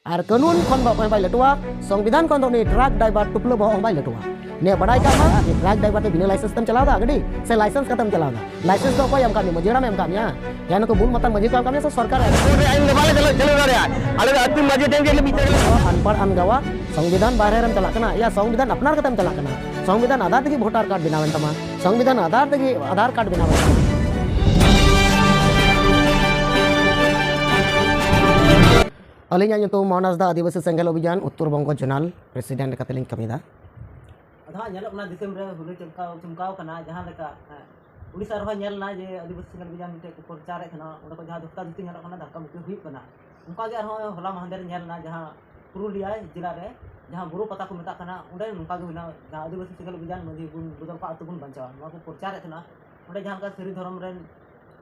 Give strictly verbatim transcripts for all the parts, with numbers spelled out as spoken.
ᱟᱨ ᱠᱟᱹᱱᱩᱱ ᱠᱷᱚᱱ ᱫᱚ ᱚᱠᱚᱭ ᱦᱚᱸ ᱵᱟᱭ ᱞᱟᱹᱴᱩᱣᱟ, ᱥᱚᱝᱵᱤᱫᱷᱟᱱ ᱠᱷᱚᱱ ᱫᱚ ᱩᱱᱤ ᱴᱨᱟᱠ ᱰᱨᱟᱭᱵᱷᱟᱨ ᱴᱩᱯᱞᱟᱹ ᱵᱚᱦᱚᱜ ᱦᱚᱸ ᱵᱟᱭ ᱞᱟᱹᱴᱩᱣᱟ᱾ ᱱᱤᱭᱟᱹ ᱵᱟᱰᱟᱭ ᱠᱟᱜ ᱢᱟ, ᱩᱱᱤ ᱴᱨᱟᱠ ᱰᱨᱟᱭᱵᱷᱟᱨ ᱫᱚ ᱵᱤᱱᱟᱹ ᱞᱟᱭᱥᱮᱱᱥ ᱛᱮᱢ ᱪᱟᱞᱟᱣ ᱮᱫᱟ ᱜᱟᱹᱰᱤ ᱥᱮ ᱞᱟᱭᱥᱮᱱᱥ ᱠᱟᱛᱮᱢ ᱪᱟᱞᱟᱣ ᱮᱫᱟ? ᱞᱟᱭᱥᱮᱱᱥ ᱫᱚ ᱚᱠᱚᱭ ᱮᱢ ᱠᱟᱜ ᱢᱮᱭᱟ? ᱢᱟᱹᱡᱷᱤ ᱦᱟᱲᱟᱢ ᱮᱢ ᱠᱟᱜ ᱢᱮᱭᱟ? ᱭᱟ ᱱᱩᱠᱩ ᱵᱩᱞ ᱢᱟᱛᱟᱞ ᱢᱟᱹᱡᱷᱤ ᱠᱚ ᱮᱢ ᱠᱟᱜ ᱢᱮᱭᱟ ᱥᱮ ᱥᱚᱨᱠᱟᱨ ᱮ ᱮᱢ ᱠᱟᱜ ᱢᱮᱭᱟ? ᱟᱹᱞᱤᱧ ᱫᱚ ᱵᱟᱞᱮ ᱪᱟᱞᱟᱣ ᱪᱟᱞᱟᱣ ᱫᱟᱲᱮᱭᱟᱜᱼᱟ᱾ ᱟᱞᱮ ᱫᱚ ᱟᱹᱛᱩ ᱢᱟᱹᱡᱷᱤ ᱴᱷᱮᱱ ᱜᱮ ᱢᱤᱫ ᱡᱟᱭᱜᱟ ᱞᱮ ᱟᱱᱯᱟᱲ ᱟᱱᱜᱟᱣᱟ, ᱥᱚᱝᱵᱤᱫᱷᱟᱱ ᱵᱟᱦᱨᱮ ᱨᱮᱢ ᱪᱟᱞᱟᱜ ᱠᱟᱱᱟ᱾ ᱭᱟ ᱥᱚᱝᱵᱤᱫᱷᱟᱱ ᱟᱯᱱᱟᱨ ᱠᱟᱛᱮᱢ ᱪᱟᱞᱟᱜ ᱠᱟᱱᱟ, ᱥᱚᱝᱵᱤᱫᱷᱟᱱ ᱟᱫᱷᱟᱨ ᱛᱮᱜᱮ ᱵᱷᱳᱴᱟᱨ ᱠᱟᱨᱰ ᱵᱮᱱᱟᱣ ᱮᱱ ᱛᱟᱢᱟ, ᱥᱚᱝᱵᱤᱫᱷᱟᱱ ᱟᱫᱷᱟᱨ ᱛᱮᱜᱮ ᱟᱫᱷᱟᱨ ᱠᱟᱨᱰ ᱵᱮᱱᱟᱣ ᱮᱱ ᱛᱟᱢᱟ᱾ ᱟᱹᱞᱤᱧᱟᱜ ᱧᱩᱛᱩᱢ ᱢᱳᱦᱚᱱ ᱦᱟᱸᱥᱫᱟ, ᱟᱹᱫᱤᱵᱟᱹᱥᱤ ᱥᱮᱸᱜᱮᱞ ᱚᱵᱷᱤᱡᱟᱱ ᱩᱛᱛᱚᱨ ᱵᱚᱝᱜᱚ ᱡᱳᱱᱟᱞ ᱯᱨᱮᱥᱤᱰᱮᱱᱴ ᱞᱮᱠᱟᱛᱮᱞᱤᱧ ᱠᱟᱹᱢᱤᱭᱮᱫᱟ᱾ ᱟᱫᱚ ᱦᱟᱸᱜ ᱧᱮᱞᱚᱜ ᱠᱟᱱᱟ ᱫᱤᱥᱚᱢ ᱨᱮ ᱦᱩᱞᱟᱹᱭ ᱪᱚᱢᱠᱟᱣ ᱪᱚᱢᱠᱟᱣ ᱠᱟᱱᱟ, ᱡᱟᱦᱟᱸ ᱞᱮᱠᱟ, ᱦᱮᱸ, ᱩᱲᱤᱥᱥᱟ ᱨᱮᱦᱚᱸ ᱧᱮᱞ ᱮᱱᱟ ᱡᱮ ᱟᱹᱫᱤᱵᱟᱹᱥᱤ ᱥᱮᱸᱜᱮᱞ ᱚᱵᱷᱤᱡᱟᱱ ᱢᱤᱫᱴᱮᱡ ᱠᱚ ᱯᱨᱚᱪᱟᱨᱮᱫ ᱠᱟᱱᱟ, ᱚᱸᱰᱮ ᱠᱚ ᱡᱟᱦᱟᱸ ᱫᱷᱚᱠᱟ ᱫᱷᱩᱠᱤ ᱧᱮᱞᱚᱜ ᱠᱟᱱᱟ, ᱫᱷᱟᱠᱟ ᱢᱩᱠᱤ ᱦᱩᱭᱩᱜ ᱠᱟᱱᱟ᱾ ᱚᱱᱠᱟ ᱜᱮ ᱟᱨᱦᱚᱸ ᱦᱚᱞᱟ ᱢᱟᱦᱫᱮᱨ ᱧᱮᱞ ᱮᱱᱟ, ᱡᱟᱦᱟᱸ ᱯᱩᱨᱩᱞᱤᱭᱟ ᱡᱮᱞᱟ ᱨᱮ ᱡᱟᱦᱟᱸ ᱵᱳᱨᱳ ᱯᱟᱛᱟ ᱠᱚ ᱢᱮᱛᱟᱜ ᱠᱟᱱᱟ, ᱚᱸᱰᱮ ᱱᱚᱝᱠᱟ ᱜᱮ ᱦᱩᱭᱱᱟ, ᱡᱟᱦᱟᱸ ᱟᱹᱫᱤᱵᱟᱹᱥᱤ ᱥᱮᱸᱜᱮᱞ ᱚᱵᱷᱤᱡᱟᱱ ᱢᱟᱹᱡᱷᱤ ᱵᱚᱱ ᱵᱚᱫᱚᱞ ᱠᱚᱣᱟ, ᱟᱹᱛᱩ ᱵᱚᱱ ᱵᱟᱧᱪᱟᱣᱟ, ᱱᱚᱣᱟ ᱠᱚ ᱯᱨᱚᱪᱟᱨᱮᱫ ᱠᱟᱱᱟ᱾ ᱚᱸᱰᱮ ᱡᱟᱦᱟᱸ ᱞᱮᱠᱟ ᱥᱟᱹᱨᱤ ᱫᱷᱚᱨᱚᱢ ᱨᱮᱱ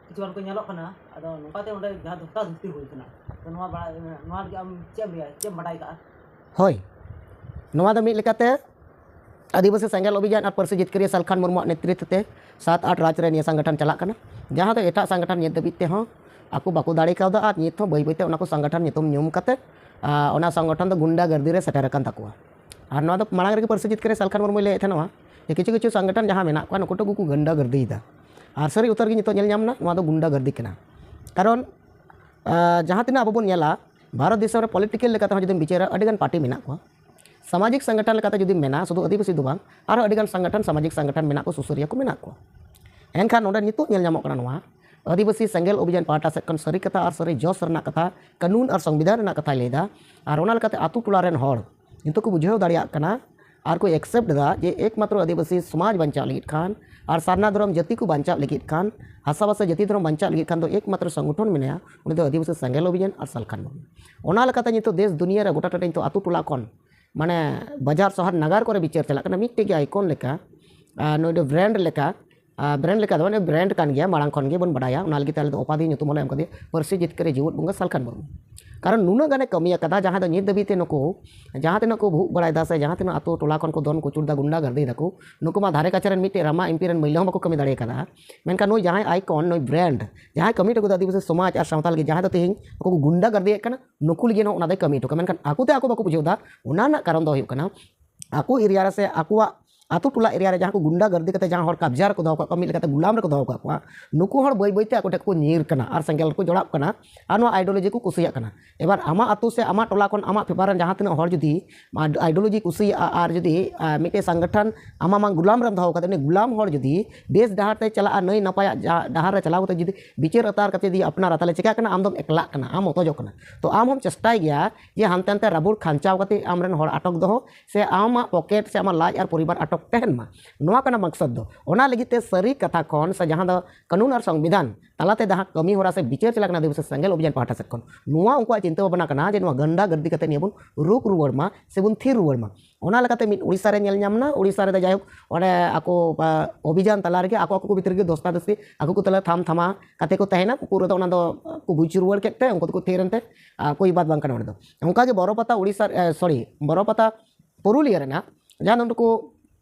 ᱠᱤᱪᱷᱩ ᱜᱟᱱ ᱠᱚ ᱧᱮᱞᱚᱜ ᱠᱟᱱᱟ, ᱟᱫᱚ ᱱᱚᱝᱠᱟᱛᱮ ᱚᱸᱰᱮ ᱡᱟᱦᱟᱸ ᱫᱷᱚᱠᱟ ᱫᱷᱩᱠᱤ ᱦᱩᱭ ᱠᱟᱱᱟ᱾ ᱛᱚ ᱱᱚᱣᱟ ᱵᱟᱲᱟᱭ, ᱱᱚᱣᱟ ᱞᱟᱹᱜᱤᱫ ᱟᱢ ᱪᱮᱫ ᱮᱢ ᱞᱟᱹᱭᱟ, ᱪᱮᱫ ᱮᱢ ᱵᱟᱰᱟᱭ ᱠᱟᱜᱼᱟ? ᱦᱳᱭ, ᱱᱚᱣᱟ ᱫᱚ ᱢᱤᱫ ᱞᱮᱠᱟᱛᱮ ᱟᱹᱫᱤᱵᱟᱹᱥᱤ ᱥᱮᱸᱜᱮᱞ ᱚᱵᱷᱤᱡᱟᱱ ᱟᱨ ᱯᱟᱹᱨᱥᱤ ᱡᱤᱛᱠᱟᱹᱨᱤᱭᱟᱹ ᱥᱟᱞᱠᱷᱟᱱ ᱢᱩᱨᱢᱩᱣᱟᱜ ᱱᱮᱛᱨᱤᱛᱵ ᱛᱮ ᱥᱟᱛ ᱟᱴ ᱨᱟᱡᱽ ᱨᱮ ᱱᱤᱭᱟᱹ ᱥᱚᱝᱜᱚᱴᱷᱚᱱ ᱪᱟᱞᱟᱜ ᱠᱟᱱᱟ, ᱡᱟᱦᱟᱸ ᱫᱚ ᱮᱴᱟᱜ ᱥᱚᱝᱜᱚᱴᱷᱚᱱ ᱱᱤᱛ ᱫᱷᱟᱹᱵᱤᱡ ᱛᱮᱦᱚᱸ ᱟᱠᱚ ᱵᱟᱠᱚ ᱫᱟᱲᱮ ᱠᱟᱣᱫᱟ ᱟᱨ ᱱᱤᱛ ᱦᱚᱸ ᱵᱟᱹᱭ ᱵᱟᱹᱭᱛᱮ ᱚᱱᱟ ᱠᱚ ᱥᱚᱝᱜᱚᱴᱷᱚᱱ ᱧᱩᱛᱩᱢ ᱧᱩᱢ ᱠᱟᱛᱮ, ᱟᱨ ᱚᱱᱟ ᱥᱚᱝᱜᱚᱴᱷᱚᱱ ᱫᱚ ᱜᱩᱱᱰᱟ ᱜᱟᱨᱫᱤ ᱨᱮ ᱥᱮᱴᱮᱨ ᱟᱠᱟᱱ ᱛᱟᱠᱚᱣᱟ᱾ ᱟᱨ ᱱᱚᱣᱟ ᱫᱚ ᱢᱟᱲᱟᱝ ᱨᱮᱜᱮ ᱯᱟᱹᱨᱥᱤ ᱡᱤᱛᱠᱟᱹᱨᱤᱭᱟᱹ ᱥᱟᱞᱠᱷᱟᱱ ᱢᱩᱨᱢᱩᱭ ᱞᱟᱹᱭᱮᱫ ᱛᱟᱦᱮᱱᱟ ᱡᱮ ᱠᱤᱪᱷᱩ ᱠᱤᱪᱷᱩ ᱥᱚᱝᱜᱚᱴᱷᱚᱱ ᱡᱟᱦᱟᱸ ᱢᱮᱱᱟᱜ ᱠᱚᱣᱟ, ᱱᱩᱠᱩ ᱴᱩᱠᱩ ᱠᱚ ᱜᱩᱱᱰᱟ ᱜᱟᱨᱫᱤᱭᱮᱫᱟ᱾ ᱟᱨ ᱥᱟᱹᱨᱤ ᱩᱛᱟᱹᱨ ᱜᱮ ᱱᱤᱛᱚᱜ ᱧᱮᱞ ᱧᱟᱢ ᱮᱱᱟ, ᱱᱚᱣᱟ ᱫᱚ ᱜᱩᱱᱰᱟ ᱜᱟᱨᱫᱤ ᱠᱟᱱᱟ᱾ ᱠᱟᱨᱚᱱ, ᱟᱨ, ᱡᱟᱦᱟᱸ ᱛᱤᱱᱟᱹᱜ ᱟᱵᱚ ᱵᱚᱱ ᱧᱮᱞᱟ, ᱵᱷᱟᱨᱚᱛ ᱫᱤᱥᱚᱢ ᱨᱮ ᱯᱚᱞᱤᱴᱤᱠᱟᱞ ᱞᱮᱠᱟᱛᱮ ᱦᱚᱸ ᱡᱩᱫᱤᱢ ᱵᱤᱪᱟᱹᱨᱟ, ᱟᱹᱰᱤᱜᱟᱱ ᱯᱟᱨᱴᱤ ᱢᱮᱱᱟᱜ ᱠᱚᱣᱟ᱾ ᱥᱟᱢᱟᱡᱤᱠ ᱥᱚᱝᱜᱚᱴᱷᱚᱱ ᱞᱮᱠᱟᱛᱮ ᱡᱩᱫᱤᱢ ᱢᱮᱱᱟ, ᱥᱩᱫᱷᱩ ᱟᱹᱫᱤᱵᱟᱹᱥᱤ ᱫᱚ ᱵᱟᱝ, ᱟᱨᱦᱚᱸ ᱟᱹᱰᱤᱜᱟᱱ ᱥᱚᱝᱜᱚᱴᱷᱚᱱ, ᱥᱟᱢᱟᱡᱤᱠ ᱥᱚᱝᱜᱚᱴᱷᱚᱱ ᱢᱮᱱᱟᱜ ᱠᱚ, ᱥᱩᱥᱟᱹᱨᱤᱭᱟᱹ ᱠᱚ ᱢᱮᱱᱟᱜ ᱠᱚᱣᱟ᱾ ᱮᱱᱠᱷᱟᱱ ᱱᱚᱰᱮ ᱱᱤᱛᱚᱜ ᱧᱮᱞ ᱧᱟᱢᱚᱜ ᱠᱟᱱᱟ, ᱱᱚᱣᱟ ᱟᱹᱫᱤᱵᱟᱹᱥᱤ ᱥᱮᱸᱜᱮᱞ ᱚᱵᱷᱤᱡᱟᱱ ᱯᱟᱦᱴᱟ ᱥᱮᱫ ᱠᱷᱚᱱ ᱥᱟᱹᱨᱤ ᱠᱟᱛᱷᱟ ᱟᱨ ᱥᱟᱹᱨᱤ ᱡᱚᱥ ᱨᱮᱱᱟᱜ ᱠᱟᱛᱷᱟ, ᱠᱟᱹᱱᱩᱱ ᱟᱨ ᱥᱚᱝᱵᱤᱫᱷᱟᱱ ᱨᱮᱱᱟᱜ ᱠᱟᱛᱷᱟᱭ ᱞᱟᱹᱭᱫᱟ᱾ ᱟᱨ ᱚᱱᱟ ᱞᱮᱠᱟᱛᱮ ᱟᱛᱳ ᱴᱚᱞᱟ ᱨᱮᱱ ᱦᱚᱲ ᱱᱤᱛᱚᱜ ᱠᱚ ᱵᱩᱡᱷᱟᱹᱣ ᱫᱟᱲᱮᱭᱟᱜ ᱠᱟᱱᱟ ᱟᱨ ᱠᱚ ᱮᱠᱥᱮᱯᱴ ᱮᱫᱟ ᱡᱮ ᱮᱠᱢᱟᱛᱨᱚ ᱟᱹᱫᱤᱵᱟᱹᱥᱤ ᱥᱚᱢᱟᱡᱽ ᱵᱟᱧᱪᱟᱣ ᱞᱟᱹᱜᱤᱫ ᱠᱷᱟᱱ ᱟᱨ ᱥᱟᱨᱱᱟ ᱫᱷᱚᱨᱚᱢ ᱡᱟᱹᱛᱤ ᱠᱚ ᱵᱟᱧᱪᱟᱣ ᱞᱟᱹᱜᱤᱫ ᱠᱷᱟᱱ, ᱦᱟᱥᱟᱵᱷᱟᱥᱟ ᱡᱟᱹᱛᱤ ᱫᱷᱚᱨᱚᱢ ᱵᱟᱧᱪᱟᱣ ᱞᱟᱹᱜᱤᱫ ᱠᱷᱟᱱ ᱫᱚ ᱮᱠᱢᱟᱛᱨᱚ ᱥᱚᱝᱜᱚᱴᱷᱚᱱ ᱢᱮᱱᱟᱭᱟ, ᱩᱱᱤ ᱫᱚ ᱟᱹᱫᱤᱵᱟᱹᱥᱤ ᱥᱮᱸᱜᱮᱞ ᱚᱵᱷᱤᱡᱟᱱ ᱟᱨ ᱥᱟᱞᱠᱷᱟᱱ ᱢᱩᱨᱢᱩ᱾ ᱚᱱᱟ ᱞᱮᱠᱟᱛᱮ ᱱᱤᱛᱚᱜ ᱫᱮᱥ ᱫᱩᱱᱤᱭᱟᱹ ᱨᱮ ᱜᱚᱴᱟ ᱴᱟᱺᱰᱤ ᱱᱤᱛᱚᱜ ᱟᱛᱳ ᱴᱚᱞᱟ ᱠᱷᱚᱱ, ᱢᱟᱱᱮ, ᱵᱟᱡᱟᱨ ᱥᱚᱦᱚᱨ ᱱᱟᱜᱟᱨ ᱠᱚᱨᱮ ᱵᱤᱪᱟᱹᱨ ᱪᱟᱞᱟᱜ ᱠᱟᱱᱟ, ᱢᱤᱫᱴᱮᱡ ᱜᱮ ᱟᱭᱠᱚᱱ ᱞᱮᱠᱟ, ᱟᱨ ᱱᱩᱭ ᱫᱚ ᱵᱨᱮᱱᱰ ᱞᱮᱠᱟ ᱵᱨᱮᱱᱰ ᱞᱮᱠᱟ ᱫᱚ ᱢᱟᱱᱮ ᱵᱨᱮᱱᱰ ᱠᱟᱱ ᱜᱮᱭᱟ, ᱢᱟᱲᱟᱝ ᱠᱷᱚᱱ ᱜᱮ ᱵᱚᱱ ᱵᱟᱰᱟᱭᱟ᱾ ᱚᱱᱟ ᱞᱟᱹᱜᱤᱫ ᱛᱮ ᱟᱞᱮ ᱫᱚ ᱚᱯᱟᱫᱷᱤ ᱧᱩᱛᱩᱢ ᱦᱚᱸᱞᱮ ᱮᱢ ᱠᱟᱫᱮᱭᱟ ᱯᱟᱹᱨᱥᱤ ᱡᱤᱛᱠᱟᱹᱨᱤ ᱡᱤᱣᱮᱫ ᱵᱚᱸᱜᱟ ᱥᱟᱞᱠᱷᱟᱱ ᱢᱩᱨᱢᱩ᱾ ᱠᱟᱨᱚᱱ ᱱᱩᱱᱟᱹᱜ ᱜᱟᱱᱮ ᱠᱟᱹᱢᱤ ᱟᱠᱟᱫᱟ, ᱡᱟᱦᱟᱸ ᱫᱚ ᱱᱤᱛ ᱫᱷᱟᱹᱵᱤᱡ ᱛᱮ ᱱᱩᱠᱩ ᱡᱟᱦᱟᱸ ᱛᱤᱱᱟᱹᱜ ᱠᱚ ᱵᱷᱩᱜ ᱵᱟᱲᱟᱭᱮᱫᱟ ᱥᱮ ᱡᱟᱦᱟᱸ ᱛᱤᱱᱟᱹᱜ ᱟᱛᱳ ᱴᱚᱞᱟ ᱠᱷᱚᱱ ᱠᱚ ᱫᱚᱱ ᱠᱩᱪᱩᱲ ᱫᱟ, ᱜᱩᱱᱰᱟ ᱜᱟᱨᱫᱤ ᱫᱟᱠᱚ, ᱱᱩᱠᱩ ᱢᱟ ᱫᱷᱟᱨᱮ ᱠᱟᱪᱷᱮ ᱨᱮᱱ ᱢᱤᱫᱴᱮᱡ ᱨᱟᱢᱟ ᱮᱢᱯᱤ ᱨᱮᱱ ᱢᱟᱹᱭᱞᱟᱹ ᱦᱚᱸ ᱵᱟᱠᱚ ᱠᱟᱹᱢᱤ ᱫᱟᱲᱮ ᱟᱠᱟᱫᱟ᱾ ᱢᱮᱱᱠᱷᱟᱱ ᱱᱩᱭ ᱡᱟᱦᱟᱸᱭ ᱟᱭᱠᱚᱱ, ᱱᱩᱭ ᱵᱨᱮᱱᱰ, ᱡᱟᱦᱟᱸᱭ ᱠᱟᱹᱢᱤ ᱦᱚᱴᱚ ᱠᱟᱫᱟ ᱟᱹᱫᱤᱵᱟᱹᱥᱤ ᱥᱚᱢᱟᱡᱽ ᱟᱨ ᱥᱟᱶᱛᱟ ᱞᱟᱹᱜᱤᱫ, ᱡᱟᱦᱟᱸᱭ ᱫᱚ ᱛᱮᱦᱮᱧ ᱟᱠᱚ ᱠᱚ ᱜᱩᱱᱰᱟ ᱜᱟᱨᱫᱤᱭᱮᱫ ᱠᱟᱱᱟ, ᱱᱩᱠᱩ ᱞᱟᱹᱜᱤᱫ ᱦᱚᱸ ᱚᱱᱟ ᱫᱚᱭ ᱠᱟᱹᱢᱤ ᱦᱚᱴᱚ ᱠᱟᱜᱼᱟ᱾ ᱢᱮᱱᱠᱷᱟᱱ ᱟᱠᱚ ᱛᱮ ᱟᱠᱚ ᱵᱟᱠᱚ ᱵᱩᱡᱷᱟᱹᱣ ᱫᱟ, ᱚᱱᱟ ᱨᱮᱱᱟᱜ ᱠᱟᱨᱚᱱ ᱫᱚ ᱦᱩᱭᱩᱜ ᱠᱟᱱᱟ ᱟᱠᱚ ᱮᱨᱤᱭᱟ ᱨᱮ ᱥᱮ ᱟᱠᱚᱣᱟᱜ ᱟᱛᱳ ᱴᱚᱞᱟ ᱮᱨᱤᱭᱟ ᱨᱮ ᱡᱟᱦᱟᱸ ᱠᱚ ᱜᱩᱱᱰᱟ ᱜᱟᱨᱫᱤ ᱠᱟᱛᱮ ᱡᱟᱦᱟᱸ ᱦᱚᱲ ᱠᱟᱵᱽᱡᱟ ᱨᱮᱠᱚ ᱫᱚᱦᱚ ᱠᱟᱜ ᱠᱚᱣᱟ, ᱢᱤᱫ ᱞᱮᱠᱟᱛᱮ ᱜᱩᱞᱟᱢ ᱨᱮᱠᱚ ᱫᱚᱦᱚ ᱠᱟᱜ ᱠᱚᱣᱟ, ᱱᱩᱠᱩ ᱦᱚᱲ ᱵᱟᱹᱭ ᱵᱟᱹᱭᱛᱮ ᱟᱠᱚ ᱴᱷᱮᱱ ᱠᱚ ᱧᱤᱨ ᱠᱟᱱᱟ ᱟᱨ ᱥᱮᱸᱜᱮᱞ ᱨᱮᱠᱚ ᱡᱚᱲᱟᱜ ᱠᱟᱱᱟ ᱟᱨ ᱱᱚᱣᱟ ᱟᱭᱰᱤᱭᱳᱞᱚᱡᱤ ᱠᱚ ᱠᱩᱥᱤᱭᱟᱜ ᱠᱟᱱᱟ᱾ ᱮᱵᱟᱨ ᱟᱢᱟᱜ ᱟᱛᱳ ᱥᱮ ᱟᱢᱟᱜ ᱴᱚᱞᱟ ᱠᱷᱚᱱ ᱟᱢᱟᱜ ᱯᱷᱮᱵᱟᱨ ᱨᱮᱱ ᱡᱟᱦᱟᱸ ᱛᱤᱱᱟᱹᱜ ᱦᱚᱲ ᱡᱩᱫᱤ ᱟᱭᱰᱤᱭᱳᱞᱚᱡᱤ ᱠᱩᱥᱤᱭᱟᱜᱼᱟ ᱟᱨ ᱡᱩᱫᱤ ᱟᱨ ᱢᱤᱫᱴᱮᱱ ᱥᱚᱝᱜᱚᱴᱷᱚᱱ ᱟᱢᱟᱜ ᱢᱟ ᱜᱩᱞᱟᱢ ᱨᱮᱢ ᱫᱚᱦᱚ ᱠᱟᱫᱮ, ᱩᱱᱤ ᱜᱩᱞᱟᱢ ᱦᱚᱲ ᱡᱩᱫᱤ ᱵᱮᱥ ᱰᱟᱦᱟᱨ ᱛᱮ ᱪᱟᱞᱟᱜᱼᱟ, ᱱᱟᱹᱭ ᱱᱟᱯᱟᱭᱟᱜ ᱡᱟ- ᱰᱟᱦᱟᱨ ᱨᱮ ᱪᱟᱞᱟᱣ ᱠᱟᱛᱮ ᱡᱩᱫᱤ ᱵᱤᱪᱟᱹᱨ ᱟᱛᱟᱨ ᱠᱟᱛᱮ ᱡᱩᱫᱤ ᱟᱯᱱᱟᱨᱟ, ᱛᱟᱦᱚᱞᱮ ᱪᱤᱠᱟᱹᱜ ᱠᱟᱱᱟ? ᱟᱢ ᱫᱚᱢ ᱮᱠᱞᱟᱜ ᱠᱟᱱᱟ, ᱟᱢ ᱢᱚᱛᱚᱡᱚᱜ ᱠᱟᱱᱟ᱾ ᱛᱚ ᱟᱢ ᱦᱚᱢ ᱪᱮᱥᱴᱟᱭ ᱜᱮᱭᱟ ᱡᱮ ᱦᱟᱱᱛᱮ ᱱᱟᱛᱮ ᱨᱟᱵᱩᱲ ᱠᱷᱟᱧᱪᱟᱣ ᱠᱟᱛᱮ ᱟᱢᱨᱮᱱ ᱦᱚᱲ ᱟᱴᱚᱠ ᱫᱚᱦᱚ ᱥᱮ ᱟᱢᱟᱜ ᱯᱚᱠᱮᱴ ᱥᱮ ᱟᱢᱟᱜ ᱞᱟᱡ ᱟᱨ ᱯᱚᱨᱤᱵᱟᱨ ᱟᱴᱚᱠ ᱛᱟᱦᱮᱱ ᱢᱟ, ᱱᱚᱣᱟ ᱠᱟᱱᱟ ᱢᱚᱠᱥᱚᱫ ᱫᱚ᱾ ᱚᱱᱟ ᱞᱟᱹᱜᱤᱫ ᱛᱮ ᱥᱟᱹᱨᱤ ᱠᱟᱛᱷᱟ ᱠᱷᱚᱱ ᱥᱮ ᱡᱟᱦᱟᱸ ᱫᱚ ᱠᱟᱹᱱᱩᱱ ᱟᱨ ᱥᱚᱝᱵᱤᱫᱷᱟᱱ ᱛᱟᱞᱟᱛᱮ ᱡᱟᱦᱟᱸ ᱠᱟᱹᱢᱤ ᱦᱚᱨᱟ ᱥᱮ ᱵᱤᱪᱟᱹᱨ ᱪᱟᱞᱟᱜ ᱠᱟᱱᱟ ᱟᱹᱫᱤᱵᱟᱹᱥᱤ ᱥᱮᱸᱜᱮᱞ ᱚᱵᱷᱤᱡᱟᱱ ᱯᱟᱦᱴᱟ ᱥᱮᱫ ᱠᱷᱚᱱ, ᱱᱚᱣᱟ ᱩᱱᱠᱩᱣᱟᱜ ᱪᱤᱱᱛᱟᱹ ᱵᱷᱟᱵᱽᱱᱟ ᱠᱟᱱᱟ ᱡᱮ ᱱᱚᱣᱟ ᱜᱟᱱᱰᱟ ᱜᱟᱹᱨᱫᱤ ᱠᱟᱛᱮ ᱱᱤᱭᱟᱹ ᱵᱚᱱ ᱨᱩᱠ ᱨᱩᱣᱟᱹᱲ ᱢᱟ ᱥᱮᱵᱚᱱ ᱛᱷᱤᱨ ᱨᱩᱣᱟᱹᱲ ᱢᱟ᱾ ᱚᱱᱟ ᱞᱮᱠᱟᱛᱮ ᱢᱤᱫ ᱳᱰᱤᱥᱟ ᱨᱮ ᱧᱮᱞ ᱧᱟᱢ ᱮᱱᱟ, ᱳᱰᱤᱥᱟ ᱨᱮᱫᱚ ᱡᱟᱭᱦᱳᱠ ᱚᱸᱰᱮ ᱟᱠᱚ ᱟ, ᱚᱵᱷᱤᱡᱟᱱ ᱛᱟᱞᱟ ᱨᱮᱜᱮ ᱟᱠᱚ ᱟᱠᱚ ᱠᱚ ᱵᱷᱤᱛᱨᱤ ᱨᱮᱜᱮ ᱫᱚᱥᱛᱟ ᱫᱚᱥᱛᱤ ᱟᱠᱚ ᱠᱚ ᱛᱟᱞᱟ ᱛᱷᱟᱢ ᱛᱷᱟᱢᱟ ᱠᱟᱛᱮ ᱠᱚ ᱛᱟᱦᱮᱱᱟ, ᱯᱩᱨᱟᱹ ᱫᱚ ᱚᱱᱟ ᱫᱚ ᱠᱚ ᱜᱩᱡᱩ ᱨᱩᱣᱟᱹᱲ ᱠᱮᱫ ᱛᱮ ᱩᱱᱠᱩ ᱫᱚᱠᱚ ᱛᱷᱤᱨ ᱮᱱ ᱛᱮ ᱟ, ᱠᱳᱭ ᱵᱟᱛ ᱵᱟᱝ ᱠᱟᱱᱟ ᱚᱸᱰᱮ ᱫᱚ᱾ ᱚᱱᱠᱟᱜᱮ ᱵᱚᱨᱚ ᱯᱟᱛᱟ ᱳᱰᱤᱥᱟ, ᱮ, ᱥᱚᱨᱤ, ᱵᱚᱨᱚ ᱯᱟᱛᱟ ᱯᱩᱨᱩᱞᱤᱭᱟᱹ ᱨᱮᱱᱟᱜ ᱡᱟᱦᱟᱸ ᱫᱚ ᱱᱩᱠᱩ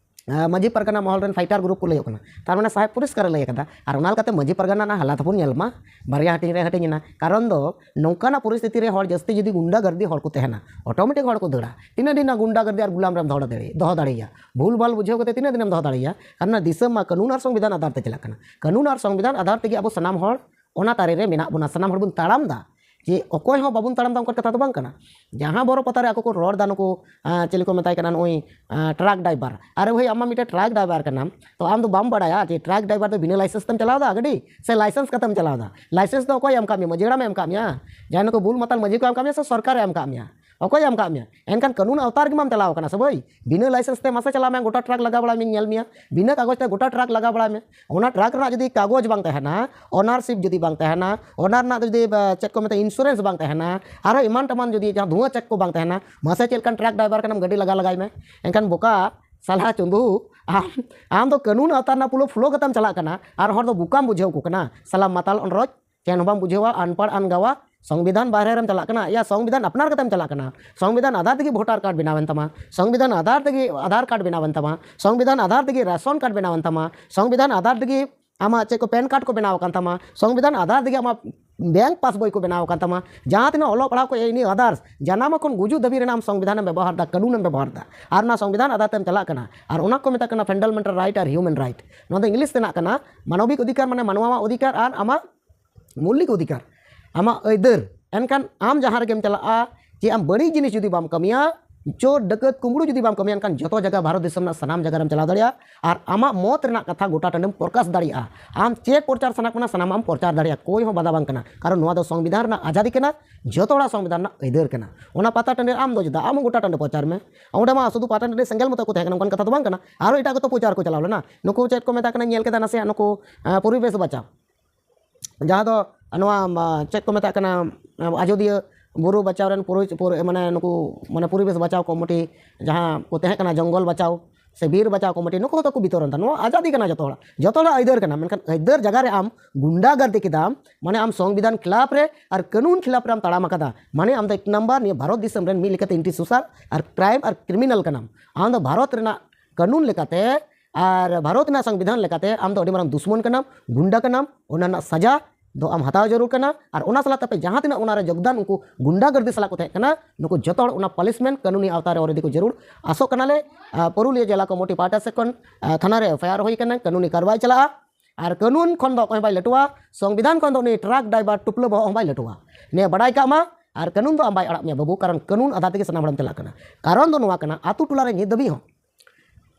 ᱟ, ᱢᱟᱹᱡᱷᱤ ᱯᱟᱨᱜᱟᱱᱟ ᱢᱚᱦᱚᱞ ᱨᱮᱱ ᱯᱷᱟᱭᱴᱟᱨ ᱜᱨᱩᱯ ᱠᱚ ᱞᱟᱹᱭᱚᱜ ᱠᱟᱱᱟ, ᱛᱟᱨ ᱢᱟᱱᱮ ᱥᱟᱦᱮᱵᱽ ᱯᱚᱨᱤᱥᱠᱟᱨ ᱮ ᱞᱟᱹᱭ ᱟᱠᱟᱫᱟ᱾ ᱟᱨ ᱚᱱᱟ ᱞᱮᱠᱟᱛᱮ ᱢᱟᱹᱡᱷᱤ ᱯᱟᱨᱜᱟᱱᱟ ᱨᱮᱱᱟᱜ ᱦᱟᱞᱟᱛ ᱦᱚᱸᱵᱚᱱ ᱧᱮᱞ ᱢᱟ, ᱵᱟᱨᱭᱟ ᱦᱟᱹᱴᱤᱧ ᱨᱮ ᱦᱟᱹᱴᱤᱧ ᱮᱱᱟ᱾ ᱠᱟᱨᱚᱱ ᱫᱚ ᱱᱚᱝᱠᱟᱱᱟᱜ ᱯᱚᱨᱤᱥᱛᱷᱤᱛᱤ ᱨᱮ ᱦᱚᱲ ᱡᱟᱹᱥᱛᱤ ᱡᱩᱫᱤ ᱜᱩᱱᱰᱟ ᱜᱟᱨᱫᱤ ᱦᱚᱲ ᱠᱚ ᱛᱟᱦᱮᱱᱟ, ᱚᱴᱳᱢᱮᱴᱤᱠ ᱦᱚᱲ ᱠᱚ ᱫᱟᱹᱲᱟ᱾ ᱛᱤᱱᱟᱹᱜ ᱫᱤᱱ ᱱᱟ ᱜᱩᱱᱰᱟ ᱜᱟᱨᱫᱤ ᱟᱨ ᱜᱩᱞᱟᱢ ᱨᱮᱢ ᱫᱚᱦᱚ ᱫᱟᱲᱮ-, ᱫᱚᱦᱚ ᱫᱟᱲᱮᱭᱟᱭᱟ? ᱵᱷᱩᱞ ᱵᱷᱟᱞ ᱵᱩᱡᱷᱟᱹᱣ ᱠᱟᱛᱮ ᱛᱤᱱᱟᱹᱜ ᱫᱤᱱᱮᱢ ᱫᱚᱦᱚ ᱫᱟᱲᱮᱭᱟᱭᱟ? ᱠᱟᱨᱚᱱ ᱫᱤᱥᱚᱢ ᱢᱟ ᱠᱟᱹᱱᱩᱱ ᱟᱨ ᱥᱚᱝᱵᱤᱫᱷᱟᱱ ᱟᱫᱷᱟᱨ ᱛᱮ ᱪᱟᱞᱟᱜ ᱠᱟᱱᱟ᱾ ᱠᱟᱹᱱᱩᱱ ᱟᱨ ᱥᱚᱝᱵᱤᱫᱷᱟᱱ ᱟᱫᱷᱟᱨ ᱛᱮᱜᱮ ᱟᱵᱚ ᱥᱟᱱᱟᱢ ᱦᱚᱲ ᱚᱱᱟ ᱛᱟᱨᱮ ᱨᱮ ᱢᱮᱱᱟᱜ ᱵᱚᱱᱟ, ᱥᱟᱱᱟᱢ ᱦᱚᱲ ᱵᱚᱱ ᱛᱟᱲᱟᱢ ᱮᱫᱟ᱾ ᱡᱮ ᱚᱠᱚᱭ ᱦᱚᱸ ᱵᱟᱵᱚᱱ ᱛᱟᱲᱟᱢ ᱮᱫᱟ ᱚᱱᱠᱟᱱ ᱠᱟᱛᱷᱟ ᱫᱚ ᱵᱟᱝ ᱠᱟᱱᱟ᱾ ᱡᱟᱦᱟᱸ ᱵᱚᱨᱚ ᱯᱟᱛᱟ ᱨᱮ ᱟᱠᱚ ᱠᱚ ᱨᱚᱲ ᱮᱫᱟ ᱱᱩᱠᱩ, ᱟᱸ, ᱪᱮᱫ ᱠᱚ ᱢᱮᱛᱟᱭ ᱠᱟᱱᱟ, ᱱᱩᱭ, ᱟᱸ, ᱴᱨᱟᱠ ᱰᱨᱟᱭᱵᱷᱟᱨ᱾ ᱟᱨᱮ ᱵᱷᱟᱹᱭ, ᱟᱢ ᱢᱟ ᱢᱤᱫᱴᱮᱱ ᱴᱨᱟᱠ ᱰᱨᱟᱭᱵᱷᱟᱨ ᱠᱟᱱᱟᱢ, ᱛᱚ ᱟᱢ ᱫᱚ ᱵᱟᱢ ᱵᱟᱲᱟᱭᱟ ᱡᱮ ᱴᱨᱟᱠ ᱰᱨᱟᱭᱵᱷᱟᱨ ᱫᱚ ᱵᱤᱱᱟᱹ ᱞᱟᱭᱥᱮᱱᱥ ᱛᱮᱢ ᱪᱟᱞᱟᱣ ᱮᱫᱟ ᱜᱟᱹᱰᱤ ᱥᱮ ᱞᱟᱭᱥᱮᱱᱥ ᱠᱟᱛᱮᱢ ᱪᱟᱞᱟᱣ ᱮᱫᱟ? ᱞᱟᱭᱥᱮᱱᱥ ᱫᱚ ᱚᱠᱚᱭ ᱮᱢ ᱟᱠᱟᱫ ᱢᱮᱭᱟ? ᱢᱟᱹᱡᱷᱤ ᱦᱟᱲᱟᱢᱮ ᱮᱢ ᱟᱠᱟᱫ ᱢᱮᱭᱟ? ᱡᱟᱦᱟᱸᱭ ᱱᱩᱠᱩ ᱵᱩᱞ ᱢᱟᱛᱟᱞ ᱢᱟᱹᱡᱷᱤ ᱠᱚ ᱮᱢ ᱟᱠᱟᱫ ᱢᱮᱭᱟ ᱥᱮ ᱥᱚᱨᱠᱟᱨᱮ ᱮᱢ ᱟᱠᱟᱫ ᱢᱮᱭᱟ? ᱚᱠᱚᱭᱮ ᱮᱢ ᱟᱠᱟᱫ ᱢᱮᱭᱟ? ᱮᱱᱠᱷᱟᱱ ᱠᱟᱹᱱᱩᱱ ᱟᱣᱛᱟ ᱨᱮᱜᱮ ᱢᱟᱢ ᱪᱟᱞᱟᱣ ᱟᱠᱟᱱᱟ ᱥᱮ ᱵᱷᱟᱹᱭ? ᱵᱤᱱᱟᱹ ᱞᱟᱭᱥᱮᱱᱥ ᱛᱮ ᱢᱟᱥᱮ ᱪᱟᱞᱟᱣ ᱢᱮ, ᱜᱚᱴᱟ ᱴᱨᱟᱠ ᱞᱟᱜᱟ ᱵᱟᱲᱟᱭ ᱢᱮ, ᱧᱮᱞ ᱢᱮᱭᱟ᱾ ᱵᱤᱱᱟᱹ ᱠᱟᱜᱚᱡᱽ ᱛᱮ ᱜᱚᱴᱟ ᱴᱨᱟᱠ ᱞᱟᱜᱟ ᱵᱟᱲᱟᱭ ᱢᱮ᱾ ᱚᱱᱟ ᱴᱨᱟᱠ ᱨᱮᱱᱟᱜ ᱡᱩᱫᱤ ᱠᱟᱜᱚᱡᱽ ᱵᱟᱝ ᱛᱟᱦᱮᱱᱟ, ᱚᱱᱟᱨᱥᱤᱯ ᱡᱩᱫᱤ ᱵᱟᱝ ᱛᱟᱦᱮᱱᱟ, ᱚᱱᱟ ᱨᱮᱱᱟᱜ ᱡᱩᱫᱤ, ᱵᱟ, ᱪᱮᱫ ᱠᱚ ᱢᱮᱛᱟᱜᱼᱟ, ᱤᱱᱥᱩᱨᱮᱱᱥ ᱵᱟᱝ ᱛᱟᱦᱮᱱᱟ, ᱟᱨᱦᱚᱸ ᱮᱢᱟᱱ ᱛᱮᱢᱟᱱ ᱡᱩᱫᱤ ᱡᱟᱦᱟᱸ ᱫᱷᱩᱣᱟᱹ ᱪᱮᱠ ᱠᱚ ᱵᱟᱝ ᱛᱟᱦᱮᱱᱟ, ᱢᱟᱥᱮ ᱪᱮᱫ ᱞᱮᱠᱟᱱ ᱴᱨᱟᱠ ᱰᱨᱟᱭᱵᱷᱟᱨ ᱠᱟᱱᱟᱢ, ᱜᱟᱹᱰᱤ ᱞᱟᱜᱟ ᱞᱟᱜᱟᱭ ᱢᱮ? ᱮᱱᱠᱷᱟᱱ ᱵᱚᱠᱟ ᱥᱟᱞᱦᱟ ᱪᱩᱸᱫᱩ ᱟᱢ ᱟᱢ ᱫᱚ ᱠᱟᱹᱱᱩᱱ ᱟᱣᱛᱟ ᱨᱮᱱᱟᱜ ᱯᱩᱨᱟᱹ ᱯᱷᱞᱳ ᱠᱟᱛᱮᱢ ᱪᱟᱞᱟᱜ ᱠᱟᱱᱟ, ᱟᱨ ᱦᱚᱲ ᱫᱚ ᱵᱚᱠᱟᱢ ᱵᱩᱡᱷᱟᱹᱣ ᱠᱚ ᱠᱟᱱᱟ᱾ ᱥᱟᱞᱟᱢ ᱢᱟᱛᱟᱞ ᱚᱱᱨᱚᱡᱽ, ᱪᱮᱫ ᱦᱚᱸ ᱵᱟᱢ ᱵᱩᱡᱷᱟᱹᱣᱟ, ᱟᱱᱯᱟᱲ ᱟᱱᱜᱟᱣᱟ, ᱥᱚᱝᱵᱤᱫᱷᱟᱱ ᱵᱟᱦᱨᱮ ᱨᱮᱢ ᱪᱟᱞᱟᱜ ᱠᱟᱱᱟ, ᱭᱟ ᱥᱚᱝᱵᱤᱫᱷᱟᱱ ᱟᱯᱱᱟᱨ ᱠᱟᱛᱮᱢ ᱪᱟᱞᱟᱜ ᱠᱟᱱᱟ᱾ ᱥᱚᱝᱵᱤᱫᱷᱟᱱ ᱟᱫᱷᱟᱨ ᱛᱮᱜᱮ ᱵᱷᱳᱴᱟᱨ ᱠᱟᱨᱰ ᱵᱮᱱᱟᱣᱮᱱ ᱛᱟᱢᱟ, ᱥᱚᱝᱵᱤᱫᱷᱟᱱ ᱟᱫᱷᱟᱨ ᱛᱮᱜᱮ ᱟᱫᱷᱟᱨ ᱠᱟᱨᱰ ᱵᱮᱱᱟᱣᱮᱱ ᱛᱟᱢᱟ, ᱥᱚᱝᱵᱤᱫᱷᱟᱱ ᱟᱫᱷᱟᱨ ᱛᱮᱜᱮ ᱨᱮᱥᱚᱱ ᱠᱟᱨᱰ ᱵᱮᱱᱟᱣᱮᱱ ᱛᱟᱢᱟ, ᱥᱚᱝᱵᱤᱫᱷᱟᱱ ᱟᱫᱷᱟᱨ ᱛᱮᱜᱮ ᱟᱢᱟᱜ ᱪᱮᱫ ᱠᱚ ᱯᱮᱱ ᱠᱟᱨᱰ ᱠᱚ ᱵᱮᱱᱟᱣ ᱟᱠᱟᱱ ᱛᱟᱢᱟ, ᱥᱚᱝᱵᱤᱫᱷᱟᱱ ᱟᱫᱷᱟᱨ ᱛᱮᱜᱮ ᱟᱢᱟᱜ ᱵᱮᱝᱠ ᱯᱟᱥᱵᱳᱭ ᱠᱚ ᱵᱮᱱᱟᱣ ᱟᱠᱟᱱ ᱛᱟᱢᱟ, ᱡᱟᱦᱟᱸ ᱛᱤᱱᱟᱹᱜ ᱚᱞᱚᱜ ᱯᱟᱲᱦᱟᱣ ᱠᱚ ᱤᱱᱤ ᱟᱫᱟᱨᱥ, ᱡᱟᱱᱟᱢ ᱠᱷᱚᱱ ᱜᱩᱡᱩᱜ ᱫᱷᱟᱹᱵᱤᱡ ᱨᱮᱱᱟᱜ ᱟᱢ ᱥᱚᱝᱵᱤᱫᱷᱟᱱ ᱮᱢ ᱵᱮᱵᱚᱦᱟᱨ ᱮᱫᱟ, ᱠᱟᱹᱱᱩᱱ ᱮᱢ ᱵᱮᱵᱚᱦᱟᱨ ᱮᱫᱟ, ᱟᱨ ᱚᱱᱟ ᱥᱚᱝᱵᱤᱫᱷᱟᱱ ᱟᱫᱷᱟᱨ ᱛᱮᱢ ᱪᱟᱞᱟᱜ ᱠᱟᱱᱟ, ᱟᱨ ᱚᱱᱟ ᱠᱚ ᱢᱮᱛᱟᱜ ᱠᱟᱱᱟ ᱯᱷᱟᱱᱰᱟᱢᱮᱱᱴᱟᱞ ᱨᱟᱭᱤᱴ ᱟᱨ ᱦᱤᱭᱩᱢᱮᱱ ᱨᱟᱭᱤᱴ᱾ ᱱᱚᱣᱟ ᱫᱚ ᱤᱝᱞᱤᱥ ᱛᱮᱱᱟᱜ ᱠᱟᱱᱟ, ᱢᱟᱱᱚᱵᱤᱠ ᱚᱫᱷᱤᱠᱟᱨ ᱢᱟᱱᱮ ᱢᱟᱱᱣᱟᱣᱟᱜ ᱚᱫᱷᱤᱠᱟᱨ ᱟᱨ ᱟᱢᱟᱜ ᱢᱳᱣᱞᱤᱠ ᱚᱫᱷᱤᱠᱟᱨ, ᱟᱢᱟᱜ ᱟᱹᱭᱫᱟᱹᱨ᱾ ᱮᱱᱠᱷᱟᱱ ᱟᱢ ᱡᱟᱦᱟᱸ ᱨᱮᱜᱮᱢ ᱪᱟᱞᱟᱜᱼᱟ, ᱪᱮᱫ ᱟᱢ ᱵᱟᱹᱲᱤᱡ ᱡᱤᱱᱤᱥ ᱡᱩᱫᱤ ᱵᱟᱢ ᱠᱟᱹᱢᱤᱭᱟ, ᱪᱳᱨ ᱰᱟᱹᱠᱟᱹᱛ ᱠᱩᱢᱵᱽᱲᱩ ᱡᱩᱫᱤ ᱵᱟᱢ ᱠᱟᱹᱢᱤᱭᱟ, ᱮᱱᱠᱷᱟᱱ ᱡᱚᱛᱚ ᱡᱟᱭᱜᱟ ᱵᱷᱟᱨᱚᱛ ᱫᱤᱥᱚᱢ ᱨᱮᱱᱟᱜ ᱥᱟᱱᱟᱢ ᱡᱟᱭᱜᱟ ᱨᱮᱢ ᱪᱟᱞᱟᱣ ᱫᱟᱲᱮᱭᱟᱜᱼᱟ ᱟᱨ ᱟᱢᱟᱜ ᱢᱚᱛ ᱨᱮᱱᱟᱜ ᱠᱟᱛᱷᱟ ᱜᱚᱴᱟ ᱴᱟᱺᱰᱤᱢ ᱯᱨᱚᱠᱟᱥ ᱫᱟᱲᱮᱭᱟᱜᱼᱟ᱾ ᱟᱢ ᱪᱮᱫ ᱯᱨᱚᱪᱟᱨ ᱥᱟᱱᱟ ᱠᱟᱱᱟ, ᱥᱟᱱᱟᱢᱟᱜ ᱮᱢ ᱯᱨᱚᱪᱟᱨ ᱫᱟᱲᱮᱭᱟᱜᱼᱟ, ᱠᱳᱭ ᱦᱚᱸ ᱵᱟᱫᱷᱟ ᱵᱟᱝ ᱠᱟᱱᱟ᱾ ᱠᱟᱨᱚᱱ ᱱᱚᱣᱟ ᱫᱚ ᱥᱚᱝᱵᱤᱫᱷᱟᱱ ᱨᱮᱱᱟᱜ ᱟᱡᱟᱫᱤ ᱠᱟᱱᱟ, ᱡᱚᱛᱚ ᱦᱚᱲᱟᱜ ᱥᱚᱝᱵᱤᱫᱷᱟᱱ ᱨᱮᱱᱟᱜ ᱟᱹᱭᱫᱟᱹᱨ ᱠᱟᱱᱟ᱾ ᱚᱱᱟ ᱯᱟᱛᱟ ᱴᱟᱺᱰᱤ ᱨᱮ ᱟᱢ ᱫᱚ ᱪᱮᱫᱟᱜ, ᱟᱢ ᱦᱚᱸ ᱜᱚᱴᱟ ᱴᱟᱺᱰᱤ ᱯᱨᱚᱪᱟᱨ ᱢᱮ᱾ ᱚᱸᱰᱮ ᱢᱟ ᱥᱩᱫᱷᱩ ᱯᱟᱛᱟ ᱴᱟᱺᱰᱤ ᱥᱮᱸᱜᱮᱞ ᱢᱚᱛᱚ ᱠᱚ ᱛᱟᱦᱮᱸ ᱠᱟᱱᱟ, ᱚᱱᱠᱟᱱ ᱠᱟᱛᱷᱟ ᱫᱚ ᱵᱟᱝ ᱠᱟᱱᱟ, ᱟᱨᱚ ᱮᱴᱟᱜ ᱠᱚᱛᱚ ᱯᱨᱚᱪᱟᱨ ᱠᱚ ᱪᱟᱞᱟᱣ ᱞᱮᱱᱟ᱾ ᱱᱩᱠᱩ ᱪᱮᱫ ᱠᱚ ᱢᱮᱛᱟᱜ ᱠᱟᱱᱟ, ᱧᱮᱞ ᱠᱮᱫᱟ ᱱᱟᱥᱮᱭᱟᱜ ᱱᱩᱠᱩ, ᱟᱸ, ᱯᱚᱨᱤᱵᱮᱥ ᱵᱟᱪᱟᱣ, ᱡᱟᱦᱟᱸ ᱫᱚ ᱱᱚᱣᱟ, ᱟᱸ, ᱪᱮᱫ ᱠᱚ ᱢᱮᱛᱟᱜ ᱠᱟᱱᱟ, ᱟᱸ, ᱟᱡᱚᱫᱤᱭᱟᱹ ᱵᱩᱨᱩ ᱵᱟᱪᱟᱣ ᱨᱮᱱ ᱯᱩᱨᱩ-, ᱯᱩᱨᱩ-, ᱢᱟᱱᱮ ᱱᱩᱠᱩ, ᱢᱟᱱᱮ ᱯᱚᱨᱤᱵᱮᱥ ᱵᱟᱪᱟᱣ ᱠᱚᱢᱤᱴᱤ ᱡᱟᱦᱟᱸ ᱠᱚ ᱛᱟᱦᱮᱸ ᱠᱟᱱᱟ, ᱡᱚᱝᱜᱚᱞ ᱵᱟᱪᱟᱣ ᱥᱮ ᱵᱤᱨ ᱵᱟᱪᱟᱣ ᱠᱚᱢᱤᱴᱤ, ᱱᱩᱠᱩ ᱦᱚᱸᱛᱚ ᱠᱚ ᱵᱤᱛᱚᱨᱚᱱ ᱛᱟᱦᱮᱸ᱾ ᱱᱚᱣᱟ ᱟᱡᱟᱫᱤ ᱠᱟᱱᱟ, ᱡᱚᱛᱚ ᱦᱚᱲᱟᱜ, ᱡᱚᱛᱚ ᱦᱚᱲᱟᱜ ᱟᱹᱭᱫᱟᱹᱨ ᱠᱟᱱᱟ᱾ ᱢᱮᱱᱠᱷᱟᱱ ᱟᱹᱭᱫᱟᱹᱨ ᱡᱟᱭᱜᱟ ᱨᱮ ᱟᱢ ᱜᱩᱱᱰᱟᱜᱟᱨᱫᱤ ᱠᱮᱫᱟᱢ, ᱢᱟᱱᱮ ᱟᱢ ᱥᱚᱝᱵᱤᱫᱷᱟᱱ ᱠᱷᱤᱞᱟᱯ ᱨᱮ ᱟᱨ ᱠᱟᱹᱱᱩᱱ ᱠᱷᱤᱞᱟᱯ ᱨᱮ ᱟᱢ ᱛᱟᱲᱟᱢ ᱟᱠᱟᱫᱟ, ᱢᱟᱱᱮ ᱟᱢ ᱫᱚ ᱮᱠ ᱱᱟᱢᱵᱟᱨ ᱱᱤᱭᱟᱹ ᱵᱷᱟᱨᱚᱛ ᱫᱤᱥᱚᱢ ᱨᱮᱱ ᱢᱤᱫ ᱞᱮᱠᱟᱛᱮ ᱮᱱᱴᱤ ᱥᱳᱥᱟᱞ ᱟᱨ ᱠᱨᱟᱭᱤᱢ ᱟᱨ ᱠᱨᱤᱢᱤᱱᱟᱞ ᱠᱟᱱᱟᱢ᱾ ᱟᱢ ᱫᱚ ᱵᱷᱟᱨᱚᱛ ᱨᱮᱱᱟᱜ ᱠᱟᱹᱱᱩᱱ ᱞᱮᱠᱟᱛᱮ ᱟᱨ ᱵᱷᱟᱨᱚᱛ ᱨᱮᱱᱟᱜ ᱥᱚᱝᱵᱤᱫᱷᱟᱱ ᱞᱮᱠᱟᱛᱮ ᱟᱢ ᱫᱚ ᱟᱹᱰᱤ ᱢᱟᱨᱟᱝ ᱫᱩᱥᱢᱚᱱ ᱠᱟᱱᱟᱢ, ᱜᱩᱱᱰᱟ ᱠᱟᱱᱟᱢ, ᱚᱱᱟ ᱨᱮᱱᱟᱜ ᱥᱟᱡᱟ ᱫᱚ ᱟᱢ ᱦᱟᱛᱟᱣ ᱡᱟᱹᱨᱩᱲ ᱠᱟᱱᱟ᱾ ᱟᱨ ᱚᱱᱟ ᱥᱟᱞᱟᱜ ᱛᱮ ᱟᱯᱮ ᱡᱟᱦᱟᱸ ᱛᱤᱱᱟᱹᱜ ᱚᱱᱟ ᱨᱮ ᱡᱳᱜᱽᱫᱟᱱ, ᱩᱱᱠᱩ ᱜᱩᱱᱰᱟᱜᱟᱨᱫᱤ ᱥᱟᱞᱟᱜ ᱠᱚ ᱛᱟᱦᱮᱸ ᱠᱟᱱᱟ, ᱱᱩᱠᱩ ᱡᱚᱛᱚ ᱦᱚᱲ ᱚᱱᱟ ᱯᱟᱱᱤᱥᱢᱮᱱᱴ ᱠᱟᱹᱱᱩᱱᱤ ᱟᱣᱛᱟ ᱨᱮ already ᱠᱚ ᱡᱟᱹᱨᱩᱲ᱾ ᱟᱥᱚᱜ ᱠᱟᱱᱟᱞᱮ, ᱟᱸ, ᱯᱩᱨᱩᱞᱤᱭᱟᱹ ᱡᱮᱞᱟ ᱠᱚᱢᱤᱴᱤ ᱯᱟᱦᱴᱟ ᱥᱮᱫ ᱠᱷᱚᱱ, ᱟᱸ, ᱛᱷᱟᱱᱟ ᱨᱮ ᱮᱯᱷ ᱟᱭ ᱟᱨ ᱦᱩᱭ ᱠᱟᱱᱟ, ᱠᱟᱹᱱᱩᱱᱤ ᱠᱟᱨᱣᱟᱭ ᱪᱟᱞᱟᱜᱼᱟ᱾ ᱟᱨ ᱠᱟᱹᱱᱩᱱ ᱠᱷᱚᱱ ᱫᱚ ᱚᱠᱚᱭ ᱦᱚᱸ ᱵᱟᱭ ᱞᱟᱹᱴᱩᱣᱟ, ᱥᱚᱝᱵᱤᱫᱷᱟᱱ ᱠᱷᱚᱱ ᱫᱚ ᱩᱱᱤ ᱴᱨᱟᱠ ᱰᱨᱟᱭᱵᱷᱟᱨ ᱴᱩᱯᱞᱟᱹ ᱵᱚᱦᱚᱜ ᱦᱚᱸ ᱵᱟᱭ ᱞᱟᱹᱴᱩᱣᱟ᱾ ᱱᱤᱭᱟᱹ ᱵᱟᱰᱟᱭ ᱠᱟᱜ ᱢᱟ, ᱟᱨ ᱠᱟᱹᱱᱩᱱ ᱫᱚ ᱟᱢ ᱵᱟᱭ ᱟᱲᱟᱜ ᱢᱮᱭᱟ ᱵᱟᱹᱵᱩ, ᱠᱟᱨᱚᱱ ᱠᱟᱹᱱᱩᱱ ᱟᱫᱷᱟᱨ ᱛᱮᱜᱮ ᱥᱟᱱᱟᱢ ᱦᱚᱲᱮᱢ ᱪᱟᱞᱟᱜ ᱠᱟᱱᱟ᱾ ᱠᱟᱨᱚᱱ ᱫᱚ ᱱᱚᱣᱟ ᱠᱟᱱᱟ, ᱟᱛᱳ ᱴᱚᱞᱟ ᱨᱮ ᱱᱤᱛ ᱫᱷᱟᱹᱵᱤᱡ ᱦᱚᱸ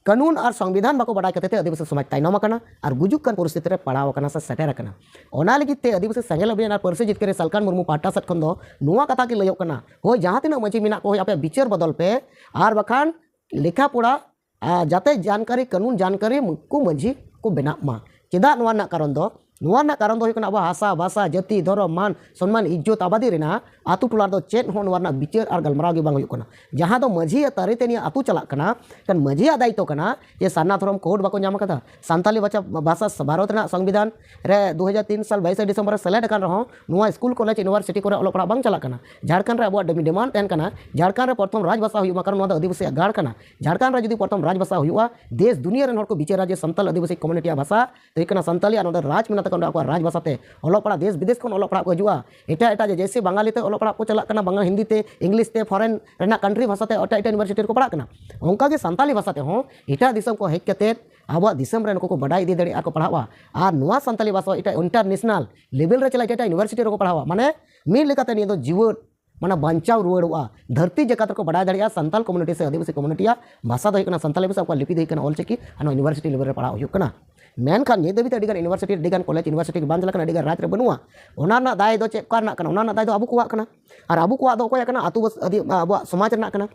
ᱠᱟᱹᱱᱩᱱ ᱟᱨ ᱥᱚᱝᱵᱤᱫᱷᱟᱱ ᱵᱟᱠᱚ ᱵᱟᱰᱟᱭ ᱠᱷᱟᱹᱛᱤᱨ ᱛᱮ ᱟᱹᱫᱤᱵᱟᱹᱥᱤ ᱥᱚᱢᱟᱡᱽ ᱛᱟᱭᱱᱚᱢ ᱟᱠᱟᱱᱟ ᱟᱨ ᱜᱩᱡᱩᱜ ᱠᱟᱱ ᱯᱚᱨᱤᱥᱛᱷᱤᱛᱤ ᱨᱮ ᱯᱟᱲᱟᱣ ᱟᱠᱟᱱᱟ ᱥᱮ ᱥᱮᱴᱮᱨ ᱟᱠᱟᱱᱟ᱾ ᱚᱱᱟ ᱞᱟᱹᱜᱤᱫ ᱛᱮ ᱟᱹᱫᱤᱵᱟᱹᱥᱤ ᱥᱮᱸᱜᱮᱞ ᱚᱵᱷᱤᱭᱟᱱ ᱟᱨ ᱯᱟᱹᱨᱥᱤ ᱡᱤᱛᱠᱟᱹᱨᱤ ᱥᱟᱞᱠᱷᱟᱱ ᱢᱩᱨᱢᱩ ᱯᱟᱦᱴᱟ ᱥᱮᱫ ᱠᱷᱚᱱ ᱫᱚ ᱱᱚᱣᱟ ᱠᱟᱛᱷᱟ ᱜᱮ ᱞᱟᱹᱭᱚᱜ ᱠᱟᱱᱟ, ᱦᱳᱭ, ᱡᱟᱦᱟᱸ ᱛᱤᱱᱟᱹᱜ ᱢᱟᱹᱡᱷᱤ ᱢᱮᱱᱟᱜ ᱠᱚ, ᱦᱳᱭ, ᱟᱯᱮᱭᱟᱜ ᱵᱤᱪᱟᱹᱨ ᱵᱚᱫᱚᱞ ᱯᱮ, ᱟᱨ ᱵᱟᱠᱷᱟᱱ ᱞᱮᱠᱷᱟ ᱯᱚᱲᱟ, ᱟᱨ ᱡᱟᱛᱮ ᱡᱟᱱᱠᱟᱨᱤ, ᱠᱟᱹᱱᱩᱱ ᱡᱟᱱᱠᱟᱨᱤ ᱩᱱᱠᱩ ᱢᱟᱹᱡᱷᱤ ᱠᱚ ᱵᱮᱱᱟᱜ ᱢᱟ᱾ ᱪᱮᱫᱟᱜ ᱱᱚᱣᱟ ᱨᱮᱱᱟᱜ ᱠᱟᱨᱚᱱ ᱫᱚ, ᱱᱚᱣᱟ ᱨᱮᱱᱟᱜ ᱠᱟᱨᱚᱱ ᱫᱚ ᱦᱩᱭᱩᱜ ᱠᱟᱱᱟ ᱟᱵᱚᱣᱟᱜ ᱦᱟᱥᱟ ᱵᱷᱟᱥᱟ, ᱡᱟᱹᱛᱤ, ᱫᱷᱚᱨᱚᱢ, ᱢᱟᱱ ᱥᱚᱱᱢᱟᱱ, ᱤᱡᱽᱡᱚᱛ, ᱟᱵᱟᱫᱤ ᱨᱮᱱᱟᱜ ᱟᱛᱳ ᱴᱚᱞᱟ ᱨᱮᱫᱚ ᱪᱮᱫ ᱦᱚᱸ ᱱᱚᱣᱟ ᱨᱮᱱᱟᱜ ᱵᱤᱪᱟᱹᱨ ᱟᱨ ᱜᱟᱞᱢᱟᱨᱟᱣ ᱜᱮ ᱵᱟᱝ ᱦᱩᱭᱩᱜ ᱠᱟᱱᱟ᱾ ᱡᱟᱦᱟᱸ ᱫᱚ ᱢᱟᱹᱡᱷᱤᱭᱟᱜ ᱛᱟᱹᱨᱤ ᱛᱮ ᱱᱤᱭᱟᱹ ᱟᱛᱳ ᱪᱟᱞᱟᱜ ᱠᱟᱱᱟ, ᱠᱷᱟᱱ ᱢᱟᱹᱡᱷᱤᱭᱟᱜ ᱫᱟᱭᱤᱛᱛᱚ ᱠᱟᱱᱟ ᱡᱮ ᱥᱟᱨᱱᱟ ᱫᱷᱚᱨᱚᱢ ᱠᱳᱰ ᱵᱟᱠᱚ ᱧᱟᱢ ᱟᱠᱟᱫᱟ, ᱥᱟᱱᱛᱟᱞᱤ ᱵᱷᱟᱥᱟ, ᱵᱷᱟᱥᱟ ᱵᱷᱟᱨᱚᱛ ᱨᱮᱱᱟᱜ ᱥᱚᱝᱵᱤᱫᱷᱟᱱ ᱨᱮ ᱫᱩ ᱦᱟᱡᱟᱨ ᱛᱤᱱ ᱥᱟᱞ ᱵᱟᱭᱤᱥᱮ ᱰᱤᱥᱮᱢᱵᱚᱨ ᱨᱮ ᱥᱮᱞᱮᱫ ᱟᱠᱟᱱ ᱨᱮᱦᱚᱸ ᱱᱚᱣᱟ ᱥᱠᱩᱞ, ᱠᱚᱞᱮᱡᱽ, ᱤᱭᱩᱱᱤᱵᱷᱟᱨᱥᱤᱴᱤ ᱠᱚᱨᱮ ᱚᱞᱚᱜ ᱯᱟᱲᱦᱟᱜ ᱵᱟᱝ ᱪᱟᱞᱟᱜ ᱠᱟᱱᱟ᱾ ᱡᱷᱟᱲᱠᱷᱚᱸᱰ ᱨᱮ ᱟᱵᱚᱣᱟᱜ ᱰᱤᱢᱟᱱᱰ ᱛᱟᱦᱮᱱ ᱠᱟᱱᱟ, ᱡᱷᱟᱲᱠᱷᱚᱸᱰ ᱨᱮ ᱯᱨᱚᱛᱷᱚᱢ ᱨᱟᱡᱽ ᱵᱷᱟᱥᱟ ᱦᱩᱭᱩᱜ ᱢᱟ, ᱠᱟᱨᱚᱱ ᱱᱚᱣᱟ ᱫᱚ ᱟᱹᱫᱤᱵᱟᱹᱥᱤᱭᱟᱜ ᱜᱟᱲ ᱠᱟᱱᱟ᱾ ᱡᱷᱟᱲᱠᱷᱚᱸᱰ ᱨᱮ ᱡᱩᱫᱤ ᱯᱨᱚᱛᱷᱚᱢ ᱨᱟᱡᱽ ᱵᱷᱟᱥᱟ ᱦᱩᱭᱩᱜᱼᱟ, ᱫᱮᱥ ᱫᱩᱱᱤᱭᱟᱹ ᱨᱮᱱ ᱦᱚᱲ ᱠᱚ ᱵᱤᱪᱟᱹᱨᱟ ᱡᱮ ᱥᱟᱱᱛᱟᱞ ᱟᱹᱫᱤᱵᱟᱹᱥᱤ ᱠᱚᱢᱤᱭᱩᱱᱤᱴᱤᱭᱟᱜ ᱵᱷᱟᱥᱟ ᱫᱚ ᱦᱩᱭᱩᱜ ᱠᱟᱱᱟ ᱥᱟᱱᱛᱟᱞᱤ, ᱟᱨ ᱱᱚᱰᱮ ᱨᱟᱡᱽ ᱢᱮᱱᱟᱜ ᱛᱟᱠᱚᱣᱟ, ᱱᱚᱰᱮ ᱟᱠᱚᱣᱟᱜ ᱨᱟᱡᱽ ᱵᱷᱟᱥᱟ ᱛᱮ ᱚᱞᱚᱜ ᱯᱟᱲᱦᱟᱜ ᱫᱮᱥ ᱵᱤᱫᱮᱥ ᱠᱷᱚᱱ ᱚᱞᱚᱜ ᱯᱟᱲᱦᱟᱜ ᱠᱚ ᱦᱤᱡᱩᱜᱼᱟ᱾ ᱮᱴᱟᱜ ᱮᱴᱟᱜ ᱡᱮ, ᱡᱮᱭᱥᱮ ᱵᱟᱝᱜᱟᱞᱤ ᱛᱮ ᱚᱞᱚᱜ ᱯᱟᱲᱦᱟᱜ ᱠᱚ ᱪᱟᱞᱟᱜ ᱠᱟᱱᱟ, ᱵᱟᱝᱞᱟ, ᱦᱤᱱᱫᱤ ᱛᱮ, ᱤᱝᱞᱤᱥ ᱛᱮ, ᱯᱷᱚᱨᱮᱱ ᱨᱮᱱᱟᱜ ᱠᱟᱱᱴᱨᱤ ᱵᱷᱟᱥᱟ ᱛᱮ ᱮᱴᱟᱜ ᱮᱴᱟᱜ ᱤᱭᱩᱱᱤᱵᱷᱟᱨᱥᱤᱴᱤ ᱨᱮᱠᱚ ᱯᱟᱲᱦᱟᱜ ᱠᱟᱱᱟ᱾ ᱚᱱᱠᱟ ᱜᱮ ᱥᱟᱱᱛᱟᱞᱤ ᱵᱷᱟᱥᱟ ᱛᱮᱦᱚᱸ ᱮᱴᱟᱜ ᱫᱤᱥᱚᱢ ᱠᱚ ᱦᱮᱡ ᱠᱟᱛᱮᱫ ᱟᱵᱚᱣᱟᱜ ᱫᱤᱥᱚᱢ ᱨᱮ ᱱᱩᱠᱩ ᱠᱚ ᱵᱟᱰᱟᱭ ᱤᱫᱤ ᱫᱟᱲᱮᱭᱟᱜᱼᱟ, ᱠᱚ ᱯᱟᱲᱦᱟᱜᱼᱟ᱾ ᱟᱨ ᱱᱚᱣᱟ ᱥᱟᱱᱛᱟᱞᱤ ᱵᱷᱟᱥᱟ ᱮᱴᱟᱜ ᱤᱱᱴᱟᱨᱱᱮᱥᱱᱟᱞ ᱞᱮᱵᱮᱞ ᱨᱮ ᱪᱟᱞᱟᱜ ᱮᱴᱟᱜ ᱮᱴᱟᱜ ᱤᱭᱩᱱᱤᱵᱷᱟᱨᱥᱤᱴᱤ ᱨᱮᱠᱚ ᱯᱟᱲᱦᱟᱣᱟ᱾ ᱢᱟᱱᱮ ᱢᱤᱫ ᱞᱮᱠᱟᱛᱮ ᱱᱤᱭᱟᱹ ᱫᱚ ᱡᱤᱣᱮᱫ, ᱢᱟᱱᱮ ᱵᱟᱧᱪᱟᱣ ᱨᱩᱣᱟᱹᱲᱚᱜᱼᱟ᱾ ᱫᱷᱟᱹᱨᱛᱤ ᱡᱟᱠᱟᱛ ᱨᱮᱠᱚ ᱵᱟᱰᱟᱭ ᱫᱟᱲᱮᱭᱟᱜᱼᱟ ᱥᱟᱱᱛᱟᱞ ᱠᱚᱢᱤᱭᱩᱱᱤᱴᱤ ᱥᱮ ᱟᱹᱫᱤᱵᱟᱹᱥᱤ ᱠᱚᱢᱤᱭᱩᱱᱤᱴᱤᱭᱟᱜ ᱵᱷᱟᱥᱟ ᱫᱚ ᱦᱩᱭᱩᱜ ᱠᱟᱱᱟ ᱥᱟᱱᱛᱟᱞᱤ ᱵᱷᱟᱥᱟ, ᱟᱠᱚᱣᱟᱜ ᱞᱤᱯᱤ ᱫᱚ ᱦᱩᱭᱩᱜ ᱠᱟᱱᱟ ᱚᱞᱪᱤᱠᱤ, ᱟᱨ ᱱᱚᱣᱟ ᱤᱭᱩᱱᱤᱵᱷᱟᱨᱥᱤᱴᱤ ᱞᱮᱵᱮᱞ ᱨᱮ ᱯᱟᱲᱦᱟᱣ ᱦᱩᱭᱩᱜ ᱠᱟᱱᱟ᱾ ᱢᱮᱱᱠᱷᱟᱱ ᱱᱤᱛ ᱫᱷᱟᱹᱵᱤᱡ ᱛᱮ ᱟᱹᱰᱤᱜᱟᱱ ᱤᱭᱩᱱᱤᱵᱷᱟᱨᱥᱤᱴᱤ, ᱟᱹᱰᱤᱜᱟᱱ ᱠᱚᱞᱮᱡᱽ ᱤᱭᱩᱱᱤᱵᱷᱟᱨᱥᱤᱴᱤ ᱵᱟᱝ ᱪᱟᱞᱟᱜ ᱠᱟᱱᱟ, ᱟᱹᱰᱤᱜᱟᱱ ᱨᱟᱡᱽ ᱨᱮ ᱵᱟᱹᱱᱩᱜᱼᱟ᱾ ᱚᱱᱟ ᱨᱮᱱᱟᱜ ᱫᱟᱭ ᱫᱚ ᱪᱮᱫ ᱚᱠᱟ ᱨᱮᱱᱟᱜ ᱠᱟᱱᱟ? ᱚᱱᱟ ᱨᱮᱱᱟᱜ ᱫᱟᱭ ᱫᱚ ᱟᱵᱚ ᱠᱚᱣᱟᱜ ᱠᱟᱱᱟ᱾ ᱟᱨ ᱟᱵᱚ ᱠᱚᱣᱟᱜ ᱫᱚ ᱚᱠᱚᱭᱟᱜ ᱠᱟᱱᱟ? ᱟᱹᱛᱩ ᱵᱟᱥ-, ᱟᱹᱫᱤ-, ᱟᱵᱚᱣᱟᱜ ᱥᱚᱢᱟᱡᱽ ᱨᱮᱱᱟᱜ ᱠᱟᱱᱟ᱾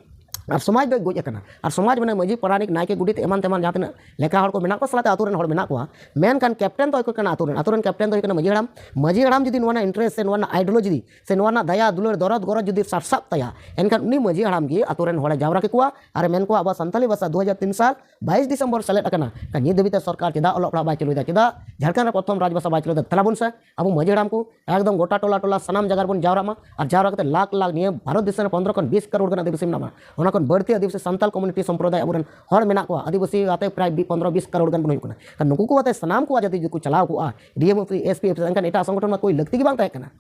ᱟᱨ ᱥᱚᱢᱟᱡᱽ ᱫᱚᱭ ᱜᱚᱡ ᱟᱠᱟᱱᱟ᱾ ᱟᱨ ᱥᱚᱢᱟᱡᱽ ᱢᱟᱱᱮ ᱢᱟᱹᱡᱷᱤ, ᱯᱟᱨᱟᱱᱤᱠ, ᱱᱟᱭᱠᱮ, ᱜᱚᱰᱮᱛ, ᱮᱢᱟᱱ ᱛᱮᱢᱟᱱ ᱡᱟᱦᱟᱸ ᱛᱤᱱᱟᱹᱜ ᱞᱮᱠᱟ ᱦᱚᱲ ᱠᱚ ᱢᱮᱱᱟᱜ ᱠᱚᱣᱟ, ᱥᱟᱞᱟᱛᱮ ᱟᱹᱛᱩ ᱨᱮᱱ ᱦᱚᱲ ᱢᱮᱱᱟᱜ ᱠᱚᱣᱟ᱾ ᱢᱮᱱᱠᱷᱟᱱ ᱠᱮᱯᱴᱮᱱ ᱫᱚ ᱚᱠᱚᱭ ᱠᱟᱱᱟ? ᱟᱹᱛᱩ ᱨᱮᱱ, ᱟᱹᱛᱩ ᱨᱮᱱ ᱠᱮᱯᱴᱮᱱ ᱫᱚ ᱦᱩᱭᱩᱜ ᱠᱟᱱᱟ ᱢᱟᱹᱡᱷᱤ ᱦᱟᱲᱟᱢ᱾ ᱢᱟᱹᱡᱷᱤ ᱦᱟᱲᱟᱢ ᱡᱩᱫᱤ ᱱᱚᱣᱟ ᱨᱮᱱᱟᱜ ᱤᱱᱴᱟᱨᱮᱥᱴ ᱥᱮ ᱱᱚᱣᱟ ᱨᱮᱱᱟᱜ ᱫᱟᱭᱟ, ᱫᱩᱞᱟᱹᱲ, ᱫᱚᱨᱚᱫ, ᱜᱚᱨᱚᱡᱽ ᱡᱩᱫᱤ ᱥᱟᱨᱥᱟᱜ ᱛᱟᱭᱟ, ᱮᱱᱠᱷᱟᱱ ᱩᱱᱤ ᱢᱟᱹᱡᱷᱤ ᱦᱟᱲᱟᱢ ᱜᱮ ᱟᱹᱛᱩ ᱨᱮᱱ ᱦᱚᱲᱮ ᱡᱟᱣᱨᱟ ᱠᱮᱠᱚᱣᱟ ᱟᱨ ᱮ ᱢᱮᱱ ᱠᱚᱣᱟ, "ᱟᱵᱚᱣᱟᱜ ᱥᱟᱱᱛᱟᱞᱤ ᱵᱷᱟᱥᱟ ᱫᱩ ᱦᱟᱡᱟᱨ ᱛᱤᱱ ᱥᱟᱞ ᱵᱟᱭᱤᱥ ᱰᱤᱥᱮᱢᱵᱚᱨ ᱥᱮᱞᱮᱫ ᱟᱠᱟᱱᱟ, ᱮᱱᱠᱷᱟᱱ ᱱᱤᱛ ᱫᱷᱟᱹᱵᱤᱡ ᱛᱮ ᱥᱚᱨᱠᱟᱨ ᱪᱮᱫᱟᱜ ᱚᱞᱚᱜ ᱯᱟᱲᱦᱟᱜ ᱵᱟᱭ ᱪᱟᱹᱞᱩᱭᱮᱫᱟ? ᱪᱮᱫᱟᱜ ᱡᱷᱟᱲᱠᱷᱚᱸᱰ ᱨᱮ ᱯᱨᱚᱛᱷᱚᱢ ᱨᱟᱡᱽ ᱵᱷᱟᱥᱟ ᱵᱟᱭ ᱪᱟᱹᱞᱩᱭᱮᱫᱟ?" ᱫᱮᱞᱟ ᱵᱚᱱ ᱥᱮ ᱟᱵᱚ ᱢᱟᱹᱡᱷᱤ ᱦᱟᱲᱟᱢ ᱠᱚ ᱮᱠᱫᱚᱢ ᱜᱚᱴᱟ ᱴᱚᱞᱟ ᱴᱚᱞᱟ ᱥᱟᱱᱟᱢ ᱡᱟᱭᱜᱟ ᱨᱮᱵᱚᱱ ᱡᱟᱣᱨᱟᱜ ᱢᱟ᱾ ᱟᱨ ᱡᱟᱣᱨᱟ ᱠᱟᱛᱮ ᱞᱟᱠᱷ ᱞᱟᱠᱷ, ᱱᱤᱭᱟᱹ ᱵᱷᱟᱨᱚᱛ ᱫᱤᱥᱚᱢ ᱨᱮ ᱯᱚᱱᱫᱽᱨᱚ ᱠᱷᱚᱱ ᱵᱤᱥ ᱠᱟᱨᱳᱲ ᱜᱟᱱ ᱟᱹᱫᱤᱵᱟᱹᱥᱤ ᱢᱮᱱᱟᱜ ᱵᱚᱱᱟ, ᱚᱱᱟ ᱠᱷᱚᱱ ᱵᱟᱹᱲᱛᱤ ᱟᱹᱫᱤᱵᱟᱹᱥᱤ ᱥᱟᱱᱛᱟᱞ ᱠᱚᱢᱤᱭᱩᱱᱤᱴᱤ ᱥᱚᱢᱯᱨᱚᱫᱟᱭ ᱟᱵᱚᱨᱮᱱ ᱦᱚᱲ ᱢᱮᱱᱟᱜ ᱠᱚᱣᱟ᱾ ᱟᱹᱫᱤᱵᱟᱹᱥᱤ ᱟᱛᱮ ᱯᱨᱟᱭ ᱵᱤ-, ᱯᱚᱱᱫᱽᱨᱚ ᱵᱤᱥ ᱠᱟᱨᱳᱲ ᱜᱟᱱ ᱵᱚᱱ ᱦᱩᱭᱩᱜ ᱠᱟᱱᱟ᱾ ᱠᱷᱟᱱ ᱱᱩᱠᱩ ᱠᱚ ᱟᱛᱮ ᱥᱟᱱᱟᱢ ᱠᱚ ᱡᱩᱫᱤ ᱠᱚ ᱪᱟᱞᱟᱣ ᱠᱚᱜᱼᱟ ᱰᱤ M office, S P office, ᱮᱱᱠᱷᱟᱱ ᱮᱴᱟᱜ ᱥᱚᱝᱜᱚᱴᱷᱚᱱ ᱢᱟ ᱠᱳᱭ ᱞᱟᱹᱠᱛᱤ ᱜᱮ ᱵᱟᱝ ᱛᱟᱦᱮᱸ ᱠᱟᱱᱟ,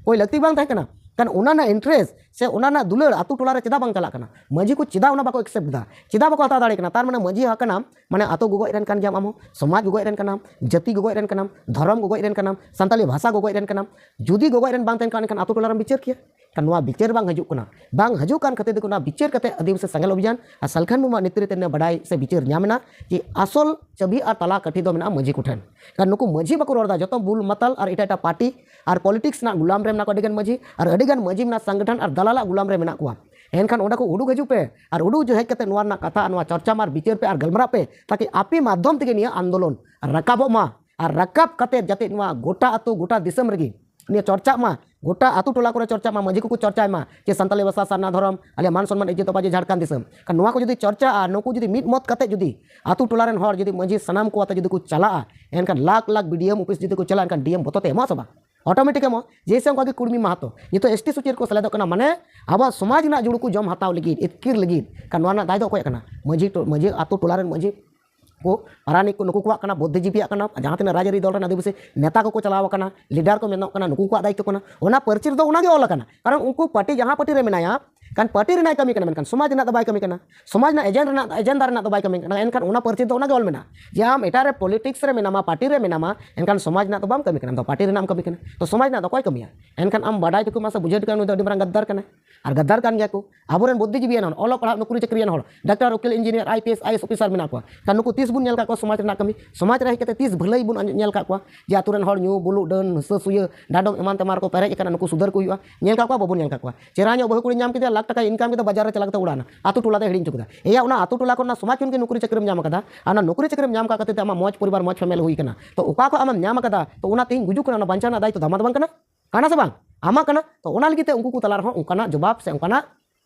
ᱠᱳᱭ ᱞᱟᱹᱠᱛᱤ ᱵᱟᱝ ᱛᱟᱦᱮᱸ ᱠᱟᱱᱟ᱾ ᱠᱷᱟᱱ ᱚᱱᱟ ᱨᱮᱱᱟᱜ ᱤᱱᱴᱟᱨᱮᱥᱴ ᱥᱮ ᱚᱱᱟ ᱨᱮᱱᱟᱜ ᱫᱩᱞᱟᱹᱲ ᱟᱛᱳ ᱴᱚᱞᱟ ᱨᱮ ᱪᱮᱫᱟᱜ ᱵᱟᱝ ᱪᱟᱞᱟᱜ ᱠᱟᱱᱟ? ᱢᱟᱹᱡᱷᱤ ᱠᱚ ᱪᱮᱫᱟᱜ ᱚᱱᱟ ᱵᱟᱠᱚ ᱮᱠᱥᱮᱯᱴ ᱮᱫᱟ? ᱪᱮᱫᱟᱜ ᱵᱟᱠᱚ ᱦᱟᱛᱟᱣ ᱫᱟᱲᱮᱭᱟᱜ ᱠᱟᱱᱟ? ᱛᱟᱨ ᱢᱟᱱᱮ ᱢᱟᱹᱡᱷᱤ ᱦᱚᱸ ᱠᱟᱱᱟᱢ, ᱢᱟᱱᱮ ᱟᱛᱳ ᱜᱚᱜᱚᱡ ᱨᱮᱱ ᱠᱟᱱ ᱜᱮᱭᱟᱢ ᱟᱢ ᱦᱚᱸ, ᱥᱚᱢᱟᱡᱽ ᱜᱚᱜᱚᱡ ᱨᱮᱱ ᱠᱟᱱᱟᱢ, ᱡᱟᱹᱛᱤ ᱜᱚᱜᱚᱡ ᱨᱮᱱ ᱠᱟᱱᱟᱢ, ᱫᱷᱚᱨᱚᱢ ᱜᱚᱜᱚᱡ ᱨᱮᱱ ᱠᱟᱱᱟᱢ, ᱥᱟᱱᱛᱟᱞᱤ ᱵᱷᱟᱥᱟ ᱜᱚᱜᱚᱡ ᱨᱮᱱ ᱠᱟᱱᱟᱢ᱾ ᱡᱩᱫᱤ ᱜᱚᱜᱚᱡ ᱨᱮᱱ ᱵᱟᱝ ᱛᱟᱦᱮᱱ ᱠᱷᱟᱱ, ᱮᱱᱠᱷᱟᱱ ᱟᱛᱳ ᱴᱚᱞᱟ ᱨᱮᱢ ᱵᱤᱪᱟᱹᱨ ᱠᱮᱭᱟ᱾ ᱠᱷᱟᱱ ᱱᱚᱣᱟ ᱵᱤᱪᱟᱹᱨ ᱵᱟᱝ ᱦᱤᱡᱩᱜ ᱠᱟᱱᱟ᱾ ᱵᱟᱝ ᱦᱤᱡᱩᱜ ᱠᱟᱱ ᱠᱷᱟᱹᱛᱤᱨ ᱛᱮ ᱚᱱᱟ ᱵᱤᱪᱟᱹᱨ ᱠᱟᱛᱮ ᱟᱹᱫᱤᱵᱟᱹᱥᱤ ᱥᱮᱸᱜᱮᱞ ᱚᱵᱷᱤᱡᱟᱱ ᱟᱨ ᱥᱟᱞᱠᱷᱟᱱ ᱢᱩᱨᱢᱩᱣᱟᱜ ᱱᱮᱛᱨᱤᱛᱵ ᱛᱮ ᱱᱤᱭᱟᱹ ᱵᱟᱰᱟᱭ ᱥᱮ ᱵᱤᱪᱟᱹᱨ ᱧᱟᱢ ᱮᱱᱟ ᱡᱮ ᱟᱥᱚᱞ ᱪᱟᱹᱵᱤ ᱟᱨ ᱛᱟᱞᱟ ᱠᱟᱹᱴᱷᱤ ᱫᱚ ᱢᱮᱱᱟᱜᱼᱟ ᱢᱟᱹᱡᱷᱤ ᱠᱚᱴᱷᱮᱱ᱾ ᱠᱷᱟᱱ ᱱᱩᱠᱩ ᱢᱟᱹᱡᱷᱤ ᱵᱟᱠᱚ ᱨᱚᱲ ᱮᱫᱟ, ᱡᱚᱛᱚ ᱵᱩᱞ ᱢᱟᱛᱟᱞ ᱟᱨ ᱮᱴᱟᱜ ᱮᱴᱟᱜ ᱯᱟᱨᱴᱤ ᱟᱨ ᱯᱚᱞᱤᱴᱤᱠᱥ ᱨᱮᱱᱟᱜ ᱜᱩᱞᱟᱢ ᱨᱮ ᱢᱮᱱᱟᱜ ᱠᱚᱣᱟ ᱟᱹᱰᱤᱜᱟᱱ ᱢᱟᱹᱡᱷᱤ, ᱟᱨ ᱟᱹᱰᱤᱜᱟᱱ ᱢᱟᱹᱡᱷᱤ ᱢᱮᱱᱟᱜ ᱥᱚᱝᱜᱚᱴᱷᱚᱱ ᱟᱨ ᱫᱟᱞᱟᱞᱟᱜ ᱜᱩᱞᱟᱢ ᱨᱮ ᱢᱮᱱᱟᱜ ᱠᱚᱣᱟ᱾ ᱮᱱᱠᱷᱟᱱ ᱚᱸᱰᱮ ᱠᱚ ᱩᱰᱩᱠ ᱦᱤᱡᱩᱜ ᱯᱮ ᱟᱨ ᱩᱰᱩᱠ ᱦᱮᱡ ᱠᱟᱛᱮ ᱱᱚᱣᱟ ᱨᱮᱱᱟᱜ ᱠᱟᱛᱷᱟ, ᱱᱚᱣᱟ ᱪᱚᱨᱪᱟ ᱢᱟ ᱟᱨ ᱵᱤᱪᱟᱹᱨ ᱯᱮ ᱟᱨ ᱜᱟᱞᱢᱟᱨᱟᱣ ᱯᱮ, ᱛᱟᱠᱤ ᱟᱯᱮ ᱢᱟᱫᱽᱫᱷᱚᱢ ᱛᱮᱜᱮ ᱱᱤᱭᱟᱹ ᱟᱱᱫᱳᱞᱚᱱ ᱨᱟᱠᱟᱵᱚᱜ ᱢᱟ᱾ ᱟᱨ ᱨᱟᱠᱟᱵ ᱠᱟᱛᱮ ᱡᱟᱛᱮ ᱱᱚᱣᱟ ᱜᱚᱴᱟ ᱟᱹᱛᱩ ᱜᱚᱴᱟ ᱫᱤᱥᱚᱢ ᱨᱮᱜᱮ ᱱᱤᱭᱟᱹ ᱪᱚᱨᱪᱟᱜ ᱢᱟ, ᱜᱚᱴᱟ ᱟᱹᱛᱩ ᱴᱚᱞᱟ ᱠᱚᱨᱮ ᱪᱚᱨᱪᱟᱜ ᱢᱟ, ᱢᱟᱹᱡᱷᱤ ᱠᱚᱠᱚ ᱪᱚᱨᱪᱟᱭ ᱢᱟ ᱡᱮ ᱥᱟᱱᱛᱟᱞᱤ ᱵᱷᱟᱥᱟ, ᱥᱟᱨᱱᱟ ᱫᱷᱚᱨᱚᱢ, ᱟᱞᱮᱭᱟᱜ ᱢᱟᱱ ᱥᱚᱱᱢᱟᱱ ᱤᱡᱽᱡᱚᱛ ᱟᱵᱟᱫ ᱡᱮ ᱡᱷᱟᱲᱠᱷᱚᱸᱰ ᱫᱤᱥᱚᱢ᱾ ᱠᱷᱟᱱ ᱱᱚᱣᱟ ᱠᱚ ᱡᱩᱫᱤ ᱪᱚᱨᱪᱟᱜᱼᱟ, ᱱᱩᱠᱩ ᱡᱩᱫᱤ ᱢᱤᱫ ᱢᱚᱛ ᱠᱟᱛᱮ ᱡᱩᱫᱤ ᱟᱹᱛᱩ ᱴᱚᱞᱟ ᱨᱮᱱ ᱦᱚᱲ ᱡᱩᱫᱤ ᱢᱟᱹᱡᱷᱤ ᱥᱟᱱᱟᱢ ᱠᱚ ᱟᱛᱮ ᱡᱩᱫᱤ ᱠᱚ ᱪᱟᱞᱟᱜᱼᱟ, ᱮᱱᱠᱷᱟᱱ ᱞᱟᱠᱷ ᱞᱟᱠᱷ ᱵᱤᱰᱤᱮᱢ ᱚᱯᱷᱤᱥ ᱡᱩᱫᱤ ᱠᱚ ᱪᱟᱞᱟᱜᱼᱟ, ᱮᱱᱠᱷᱟᱱ ᱰᱤᱮᱢ ᱵᱚᱛᱚᱨ ᱛᱮ ᱮᱢᱚᱜᱼᱟ ᱥᱮ ᱵᱟᱝ? ᱚᱴᱳᱢᱮᱴᱤᱠ ᱮᱢᱚᱜᱼᱟ᱾ ᱡᱮᱭᱥᱮ ᱚᱱᱠᱟ ᱜᱮ ᱠᱩᱲᱢᱤ ᱢᱟᱦᱟᱛᱚ ᱱᱤᱛᱚᱜ ᱮᱥᱴᱤ ᱥᱩᱪᱤ ᱨᱮᱠᱚ ᱥᱮᱞᱮᱫᱚᱜ ᱠᱟᱱᱟ, ᱢᱟᱱᱮ ᱟᱵᱚᱣᱟᱜ ᱥᱚᱢᱟᱡᱽ ᱨᱮᱱᱟᱜ ᱡᱩᱲᱩ ᱠᱚ ᱡᱚᱢ ᱦᱟᱛᱟᱣ ᱞᱟᱹᱜᱤᱫ, ᱤᱛᱠᱤᱨ ᱞᱟᱹᱜᱤᱫ᱾ ᱠᱷᱟᱱ ᱱᱚᱣᱟ ᱨᱮᱱᱟᱜ ᱫᱟᱭ ᱫᱚ ᱚᱠᱚᱭᱟᱜ ᱠᱟᱱᱟ? ᱢᱟᱹᱡᱷᱤ ᱴᱚ-, ᱢᱟᱹᱡᱷᱤ ᱟᱹᱛᱩ ᱴᱚᱞᱟ ᱨᱮᱱ ᱢᱟᱹᱡᱷᱤ ᱠᱚ, ᱯᱟᱨᱟᱱᱤᱠ ᱠᱚ, ᱱᱩᱠᱩ ᱠᱚᱣᱟᱜ ᱠᱟᱱᱟ, ᱵᱩᱫᱽᱫᱷᱤᱡᱤᱵᱤᱭᱟᱜ ᱠᱟᱱᱟ, ᱡᱟᱦᱟᱸ ᱛᱤᱱᱟᱹᱜ ᱨᱟᱡᱽᱟᱹᱨᱤ ᱫᱚᱞ ᱨᱮᱱ ᱟᱹᱫᱤᱵᱟᱹᱥᱤ ᱱᱮᱛᱟ ᱠᱚᱠᱚ ᱪᱟᱞᱟᱣ ᱟᱠᱟᱱᱟ, ᱞᱤᱰᱟᱨ ᱠᱚ ᱢᱮᱱᱚᱜ ᱠᱟᱱᱟ, ᱱᱩᱠᱩ ᱠᱚᱣᱟᱜ ᱫᱟᱭᱤᱛᱛᱚ ᱠᱟᱱᱟ᱾ ᱚᱱᱟ ᱯᱟᱹᱨᱪᱤ ᱨᱮᱫᱚ ᱚᱱᱟᱜᱮ ᱚᱞ ᱟᱠᱟᱱᱟ, ᱠᱟᱨᱚᱱ ᱩᱱᱠᱩ ᱯᱟᱨᱴᱤ ᱡᱟᱦᱟᱸ ᱯᱟᱨᱴᱤ ᱨᱮ ᱢᱮᱱᱟᱭᱟ, ᱠᱷᱟᱱ ᱯᱟᱨᱴᱤ ᱨᱮᱱᱟᱜ ᱠᱟᱹᱢᱤ ᱠᱟᱱᱟ, ᱢᱮᱱᱠᱷᱟᱱ ᱥᱚᱢᱟᱡᱽ ᱨᱮᱱᱟᱜ ᱫᱚ ᱵᱟᱭ ᱠᱟᱹᱢᱤ ᱠᱟᱱᱟ᱾ ᱥᱚᱢᱟᱡᱽ ᱨᱮᱱᱟᱜ ᱮᱡᱮᱱᱰᱟ ᱨᱮᱱᱟᱜ, ᱮᱡᱮᱱᱰᱟ ᱨᱮᱱᱟᱜ ᱫᱚ ᱵᱟᱭ ᱠᱟᱹᱢᱤ ᱠᱟᱱᱟ᱾ ᱮᱱᱠᱷᱟᱱ ᱚᱱᱟ ᱯᱟᱹᱨᱪᱤ ᱫᱚ ᱚᱱᱟᱜᱮ ᱚᱞ ᱢᱮᱱᱟᱜᱼᱟ ᱡᱮ ᱟᱢ ᱮᱴᱟᱜ ᱨᱮ ᱯᱚᱞᱤᱴᱤᱠᱥ ᱨᱮ ᱢᱮᱱᱟᱢᱟ, ᱯᱟᱨᱴᱤ ᱨᱮ ᱢᱮᱱᱟᱢᱟ, ᱮᱱᱠᱷᱟᱱ ᱥᱚᱢᱟᱡᱽ ᱨᱮᱱᱟᱜ ᱫᱚ ᱵᱟᱢ ᱠᱟᱹᱢᱤ ᱠᱟᱱᱟ, ᱟᱢ ᱫᱚ ᱯᱟᱨᱴᱤ ᱨᱮᱱᱟᱜ ᱮᱢ ᱠᱟᱹᱢᱤ ᱠᱟᱱᱟ᱾ ᱛᱚ ᱥᱚᱢᱟᱡᱽ ᱨᱮᱱᱟᱜ ᱫᱚ ᱚᱠᱚᱭ ᱠᱟᱹᱢᱤᱭᱟ? ᱮᱱᱠᱷᱟᱱ ᱟᱢ ᱵᱟᱰᱟᱭ ᱴᱷᱤᱠ ᱢᱟᱥᱮ ᱵᱩᱡᱷᱟᱹᱣ ᱴᱷᱤᱠ ᱱᱩᱭ ᱫᱚ ᱟᱹᱰᱤ ᱢᱟᱨᱟᱝ ᱜᱟᱫᱟᱨ ᱠᱟᱱᱟᱭ᱾ ᱟᱨ ᱜᱟᱫᱟᱨ ᱠᱟᱱ ᱜᱮᱭᱟ ᱠᱚ᱾ ᱟᱵᱚᱨᱮᱱ ᱵᱩᱫᱽᱫᱷᱤᱡᱤᱵᱤᱭᱟᱱ ᱦᱚᱲ, ᱚᱞᱚᱜ ᱯᱟᱲᱦᱟᱜ, ᱱᱚᱠᱨᱤ ᱪᱟᱹᱠᱨᱤᱭᱟᱱ ᱦᱚᱲ, ᱰᱟᱠᱛᱟᱨ, ᱩᱠᱤᱞ, engineer, I P S, I S officer ᱢᱮᱱᱟᱜ ᱠᱚᱣᱟ᱾ ᱠᱷᱟᱱ ᱱᱩᱠᱩ ᱛᱤᱥ ᱵᱚᱱ ᱧᱮᱞ ᱠᱟᱜ ᱠᱚᱣᱟ ᱥᱚᱢᱟᱡᱽ ᱨᱮᱱᱟᱜ ᱠᱟᱹᱢᱤ? ᱥᱚᱢᱟᱡᱽ ᱨᱮ ᱦᱮᱡ ᱠᱟᱛᱮ ᱛᱤᱥ ᱵᱷᱟᱹᱞᱟᱹᱭ ᱵᱚᱱ ᱧᱮᱞ ᱠᱟᱜ ᱠᱚᱣᱟ? ᱡᱮ ᱟᱛᱳ ᱨᱮᱱ ᱦᱚᱲ ᱧᱩ, ᱵᱩᱞᱩᱜ, ᱰᱟᱹᱱ, ᱦᱤᱸᱥᱟᱹ ᱥᱩᱭᱟᱹ, ᱰᱟᱸᱰᱚᱢ ᱮᱢᱟᱱ ᱛᱮᱢᱟᱱ ᱨᱮᱠᱚ ᱯᱮᱨᱮᱡ ᱟᱠᱟᱱᱟ, ᱱᱩᱠᱩ ᱥᱩᱫᱷᱟᱹᱨ ᱠᱚ ᱦᱩᱭᱩᱜᱼᱟ᱾ ᱧᱮᱞ ᱠᱟᱜ ᱠᱚᱣᱟ? ᱵᱟᱵᱚᱱ ᱧᱮᱞ ᱠᱟᱜ ᱠᱚᱣᱟ᱾ ᱪᱮᱦᱨᱟ ᱧᱚᱜ ᱵᱟᱹᱦᱩ ᱠᱩᱲᱤ ᱧᱟᱢ ᱠᱮᱫᱮᱭᱟ, ᱞᱟᱠᱷ ᱴᱟᱠᱟᱭ ᱤᱱᱠᱟᱢ ᱠᱮᱫᱟ, ᱵᱟᱡᱟᱨ ᱨᱮ ᱪᱟᱞᱟᱣ ᱠᱟᱛᱮ ᱚᱲᱟᱜ ᱮᱱᱟ, ᱟᱛᱳ ᱴᱚᱞᱟ ᱫᱚᱭ ᱦᱤᱲᱤᱧ ᱦᱚᱪᱚ ᱠᱮᱫᱟ᱾ ᱮᱭᱟ, ᱚᱱᱟ ᱟᱛᱳ ᱴᱚᱞᱟ ᱠᱷᱚᱱ, ᱚᱱᱟ ᱥᱚᱢᱟᱡᱽ ᱠᱷᱚᱱ ᱜᱮ ᱱᱚᱠᱨᱤ ᱪᱟᱹᱠᱨᱤᱢ ᱧᱟᱢ ᱠᱟᱫᱟ, ᱟᱨ ᱚᱱᱟ ᱱᱚᱠᱨᱤ ᱪᱟᱹᱠᱨᱤᱢ ᱧᱟᱢ ᱠᱟᱜ ᱠᱷᱟᱹᱛᱤᱨ ᱛᱮ ᱟᱢᱟᱜ ᱢᱚᱡᱽ ᱯᱚᱨᱤᱵᱟᱨ, ᱢᱚᱡᱽ ᱯᱷᱮᱢᱮᱞᱤ ᱦᱩᱭ ᱠᱟᱱᱟ᱾ ᱛᱚ ᱚᱠᱟ ᱠᱷᱚᱱ ᱟᱢᱮᱢ ᱧᱟᱢ ᱠᱟᱫᱟ, ᱛᱚ ᱚᱱᱟ ᱛᱮᱦᱮᱧ ᱜᱩᱡᱩᱜ ᱠᱟᱱᱟ, ᱚᱱᱟ ᱵᱟᱧᱪᱟᱣ ᱨᱮᱱᱟᱜ ᱫᱟᱭᱤᱛᱛᱚ ᱫᱚ ᱟᱢᱟᱜ ᱫᱚ ᱵᱟᱝ ᱠᱟᱱᱟ? ᱠᱟᱱᱟ ᱥᱮ ᱵᱟᱝ? ᱟᱢᱟᱜ ᱠᱟᱱᱟ᱾ ᱛᱚ ᱚᱱᱟ ᱞᱟᱹᱜᱤᱫ ᱛᱮ ᱩᱱᱠᱩ ᱠᱚ ᱛᱟᱞᱟ ᱨᱮᱦᱚᱸ ᱚᱱᱠᱟᱱᱟᱜ ᱡᱚᱵᱟᱵ ᱥᱮ ᱚᱱᱠᱟᱱᱟᱜ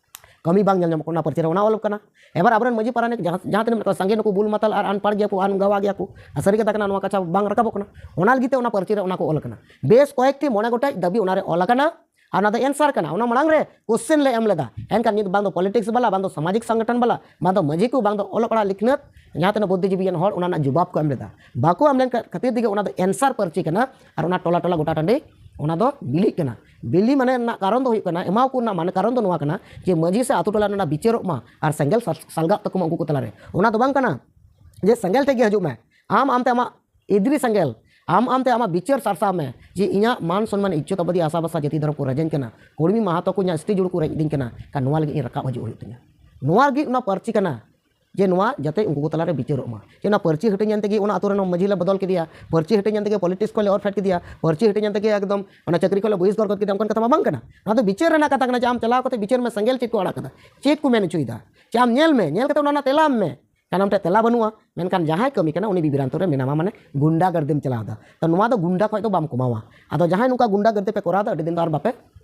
ᱠᱟᱹᱢᱤ ᱵᱟᱝ ᱧᱮᱞ ᱧᱟᱢᱚᱜ ᱠᱟᱱᱟ, ᱚᱱᱟ ᱯᱟᱹᱨᱪᱤ ᱨᱮ ᱚᱱᱟ ᱚᱞᱚᱜ ᱠᱟᱱᱟ᱾ ᱮᱵᱟᱨ ᱟᱵᱚᱨᱮᱱ ᱢᱟᱹᱡᱷᱤ ᱯᱟᱨᱟᱱᱤᱠ ᱡᱟᱦᱟᱸ, ᱡᱟᱦᱟᱸ ᱛᱤᱱᱟᱹᱜ ᱢᱮᱱᱟᱜ ᱠᱚᱣᱟ, ᱥᱟᱸᱜᱮ ᱱᱩᱠᱩ ᱵᱩᱞ ᱢᱟᱛᱟᱞ ᱟᱨ ᱟᱱᱯᱟᱲ ᱜᱮᱭᱟ ᱠᱚ, ᱟᱱ ᱜᱟᱣᱟ ᱜᱮᱭᱟ ᱠᱚ᱾ ᱟᱨ ᱥᱟᱹᱨᱤ ᱠᱟᱛᱷᱟ ᱠᱟᱱᱟ, ᱱᱚᱣᱟ ᱠᱟᱛᱷᱟ ᱵᱟᱝ ᱨᱟᱠᱟᱵᱚᱜ ᱠᱟᱱᱟ᱾ ᱚᱱᱟ ᱞᱟᱹᱜᱤᱫ ᱛᱮ ᱚᱱᱟ ᱯᱟᱹᱨᱪᱤ ᱨᱮ ᱚᱱᱟ ᱠᱚ ᱚᱞ ᱠᱟᱱᱟ᱾ ᱵᱮᱥ ᱠᱚᱭᱮᱠᱴᱤ ᱢᱚᱬᱮ ᱜᱚᱴᱮᱡ ᱫᱟᱹᱵᱤ ᱚᱱᱟ ᱨᱮ ᱚᱞ ᱠᱟᱱᱟ᱾ ᱟᱨ ᱚᱱᱟ ᱫᱚ ᱮᱱᱥᱟᱨ ᱠᱟᱱᱟ, ᱚᱱᱟ ᱢᱟᱲᱟᱝ ᱨᱮ ᱠᱚᱥᱪᱮᱱ ᱞᱮ ᱮᱢ ᱞᱮᱫᱟ᱾ ᱮᱱᱠᱷᱟᱱ ᱱᱤᱛ ᱵᱟᱝ ᱫᱚ ᱯᱚᱞᱤᱴᱤᱠᱥ ᱵᱟᱞᱟ, ᱵᱟᱝ ᱫᱚ ᱥᱟᱢᱟᱡᱤᱠ ᱥᱚᱝᱜᱚᱴᱷᱚᱱ ᱵᱟᱞᱟ, ᱵᱟᱝ ᱫᱚ ᱢᱟᱹᱡᱷᱤ ᱠᱚ, ᱵᱟᱝ ᱫᱚ ᱚᱞᱚᱜ ᱯᱟᱲᱦᱟᱜ ᱞᱤᱠᱷᱱᱟᱹᱛ ᱡᱟᱦᱟᱸ ᱛᱤᱱᱟᱹᱜ ᱵᱩᱫᱽᱫᱷᱤᱡᱤᱵᱤᱭᱟᱱ ᱦᱚᱲ ᱚᱱᱟ ᱨᱮᱱᱟᱜ ᱡᱚᱵᱟᱵ ᱠᱚ ᱮᱢ ᱞᱮᱫᱟ᱾ ᱵᱟᱠᱚ ᱮᱢ ᱞᱮᱱ ᱠᱷᱟᱹᱛᱤᱨ ᱛᱮᱜᱮ ᱚᱱᱟ ᱫᱚ ᱮᱱᱥᱟᱨ ᱯᱟᱹᱨᱪᱤ ᱠᱟᱱᱟ᱾ ᱟᱨ ᱚᱱᱟ ᱴᱚᱞᱟ ᱴᱚᱞᱟ ᱜᱚᱴᱟ ᱴᱟᱺᱰᱤ ᱚᱱᱟ ᱫᱚ ᱵᱤᱞᱤᱜ ᱠᱟᱱᱟ᱾ ᱵᱤᱞᱤ ᱢᱟᱱᱮ ᱨᱮᱱᱟᱜ ᱠᱟᱨᱚᱱ ᱫᱚ ᱦᱩᱭᱩᱜ ᱠᱟᱱᱟ, ᱮᱢᱟᱣ ᱠᱚ ᱨᱮᱱᱟᱜ ᱢᱟᱱᱮ ᱠᱟᱨᱚᱱ ᱫᱚ ᱱᱚᱣᱟ ᱠᱟᱱᱟ ᱡᱮ ᱢᱟᱹᱡᱷᱤ ᱥᱮ ᱟᱛᱳ ᱴᱚᱞᱟ ᱨᱮᱱᱟᱜ ᱵᱤᱪᱟᱹᱨᱚᱜ ᱢᱟ ᱟᱨ ᱥᱮᱸᱜᱮᱞ ᱥᱟᱞ-, ᱥᱟᱞᱜᱟᱜ ᱛᱟᱠᱚ ᱢᱟ ᱩᱱᱠᱩ ᱠᱚ ᱛᱟᱞᱟᱨᱮ᱾ ᱚᱱᱟ ᱫᱚ ᱵᱟᱝ ᱠᱟᱱᱟ ᱡᱮ ᱥᱮᱸᱜᱮᱞ ᱴᱷᱮᱡ ᱜᱮ ᱦᱤᱡᱩᱜ ᱢᱮ, ᱟᱢ ᱟᱢᱛᱮ ᱟᱢᱟᱜ ᱤᱫᱨᱤ ᱥᱮᱸᱜᱮᱞ, ᱟᱢ ᱟᱢᱛᱮ ᱟᱢᱟᱜ ᱵᱤᱪᱟᱹᱨ ᱥᱟᱨᱥᱟᱣ ᱢᱮ ᱡᱮ ᱤᱧᱟᱹᱜ ᱢᱟᱱ ᱥᱚᱱᱢᱟᱱ ᱤᱡᱽᱡᱚᱛ ᱟᱵᱟᱫᱤ ᱟᱥᱟ ᱵᱷᱟᱥᱟ ᱡᱟᱹᱛᱤ ᱫᱷᱚᱨᱚᱢ ᱠᱚ ᱨᱮᱡᱮᱧ ᱠᱟᱱᱟ, ᱠᱩᱲᱢᱤ ᱢᱟᱦᱟᱛᱚ ᱠᱚ ᱤᱧᱟᱹᱜ ᱥᱴᱤ ᱡᱩᱲᱩ ᱠᱚ ᱨᱮᱡ ᱤᱫᱤᱧ ᱠᱟᱱᱟ, ᱠᱷᱟᱱ ᱱᱚᱣᱟ ᱞᱟᱹᱜᱤᱫ ᱤᱧ ᱨᱟᱠᱟᱵ ᱦᱤᱡᱩᱜ ᱦᱩᱭᱩᱜ ᱛᱤᱧᱟ᱾ ᱱᱚᱣᱟ ᱞᱟᱹᱜᱤᱫ ᱚᱱᱟ ᱯᱟᱹᱨᱪᱤ ᱠᱟᱱᱟ᱾ ᱡᱮ ᱱᱚᱣᱟ ᱡᱟᱛᱮ ᱩᱱᱠᱩ ᱠᱚ ᱛᱟᱞᱟᱨᱮ ᱵᱤᱪᱟᱹᱨᱚᱜ ᱢᱟ᱾ ᱡᱮ ᱚᱱᱟ ᱯᱟᱹᱨᱪᱤ ᱦᱟᱹᱴᱤᱧ ᱮᱱ ᱛᱮᱜᱮ ᱚᱱᱟ ᱟᱛᱳ ᱨᱮᱱ ᱢᱟᱹᱡᱷᱤ ᱞᱮ ᱵᱚᱫᱚᱞ ᱠᱮᱫᱮᱭᱟ, ᱯᱟᱹᱨᱪᱤ ᱦᱟᱹᱴᱤᱧ ᱮᱱ ᱛᱮᱜᱮ ᱯᱚᱞᱤᱴᱤᱠᱥ ᱠᱷᱚᱱ ᱞᱮ ᱚᱨ ᱯᱷᱮᱰ ᱠᱮᱫᱮᱭᱟ, ᱯᱟᱹᱨᱪᱤ ᱦᱟᱹᱴᱤᱧ ᱮᱱ ᱛᱮᱜᱮ ᱮᱠᱫᱚᱢ ᱚᱱᱟ ᱪᱟᱹᱠᱨᱤ ᱠᱷᱚᱱ ᱞᱮ ᱵᱚᱦᱤᱥᱠᱟᱨ ᱜᱚᱫ ᱠᱮᱫᱮᱭᱟ, ᱚᱱᱠᱟᱱ ᱠᱟᱛᱷᱟ ᱢᱟ ᱵᱟᱝ ᱠᱟᱱᱟ᱾ ᱱᱚᱣᱟ ᱫᱚ ᱵᱤᱪᱟᱹᱨ ᱨᱮᱱᱟᱜ ᱠᱟᱛᱷᱟ ᱠᱟᱱᱟ ᱡᱮ ᱟᱢ ᱪᱟᱞᱟᱣ ᱠᱟᱛᱮ ᱵᱤᱪᱟᱹᱨ ᱢᱮ, ᱥᱮᱸᱜᱮᱞ ᱪᱮᱫ ᱠᱚ ᱟᱲᱟᱜ ᱠᱟᱫᱟ, ᱪᱮᱫ ᱠᱚ ᱢᱮᱱ ᱦᱚᱪᱚᱭᱮᱫᱟ, ᱪᱮ ᱟᱢ ᱧᱮᱞ ᱢᱮ, ᱧᱮᱞ ᱠᱟᱛᱮ ᱚᱱᱟ ᱨᱮᱱᱟᱜ ᱛᱮᱞᱟ ᱮᱢ ᱢᱮ᱾ ᱠᱟᱨᱚᱱ ᱟᱢ ᱴᱷᱮᱱ ᱛᱮᱞᱟ ᱵᱟᱹᱱᱩᱜᱼᱟ᱾ ᱢᱮᱱᱠᱷᱟᱱ ᱡᱟᱦᱟᱸᱭ ᱠᱟᱹᱢᱤ ᱠᱟᱱᱟ ᱩᱱᱤ ᱵᱤᱵᱷᱨᱟᱱᱛᱚ ᱨᱮ ᱢᱮᱱᱟᱢᱟ, ᱢᱟᱱᱮ ᱜᱩᱱᱰᱟ ᱜᱟᱨᱫᱤᱢ ᱪᱟᱞᱟᱣ ᱮᱫᱟ᱾ ᱛᱚ ᱱᱚᱣᱟ ᱫᱚ ᱜᱩᱱᱰᱟ ᱠᱷᱚᱡ ᱫᱚ ᱵᱟᱢ ᱠᱚᱢᱟᱣᱟ᱾ ᱟᱫᱚ ᱡᱟᱦᱟᱸᱭ ᱱᱚᱝᱠᱟ ᱜᱩᱱᱰᱟ ᱜᱟᱨᱫᱤ ᱯᱮ ᱠᱚᱨᱟᱣ ᱮᱫᱟ, ᱟᱹᱰᱤ ᱫᱤᱱ ᱫᱚ ᱟᱨ ᱵᱟᱯᱮ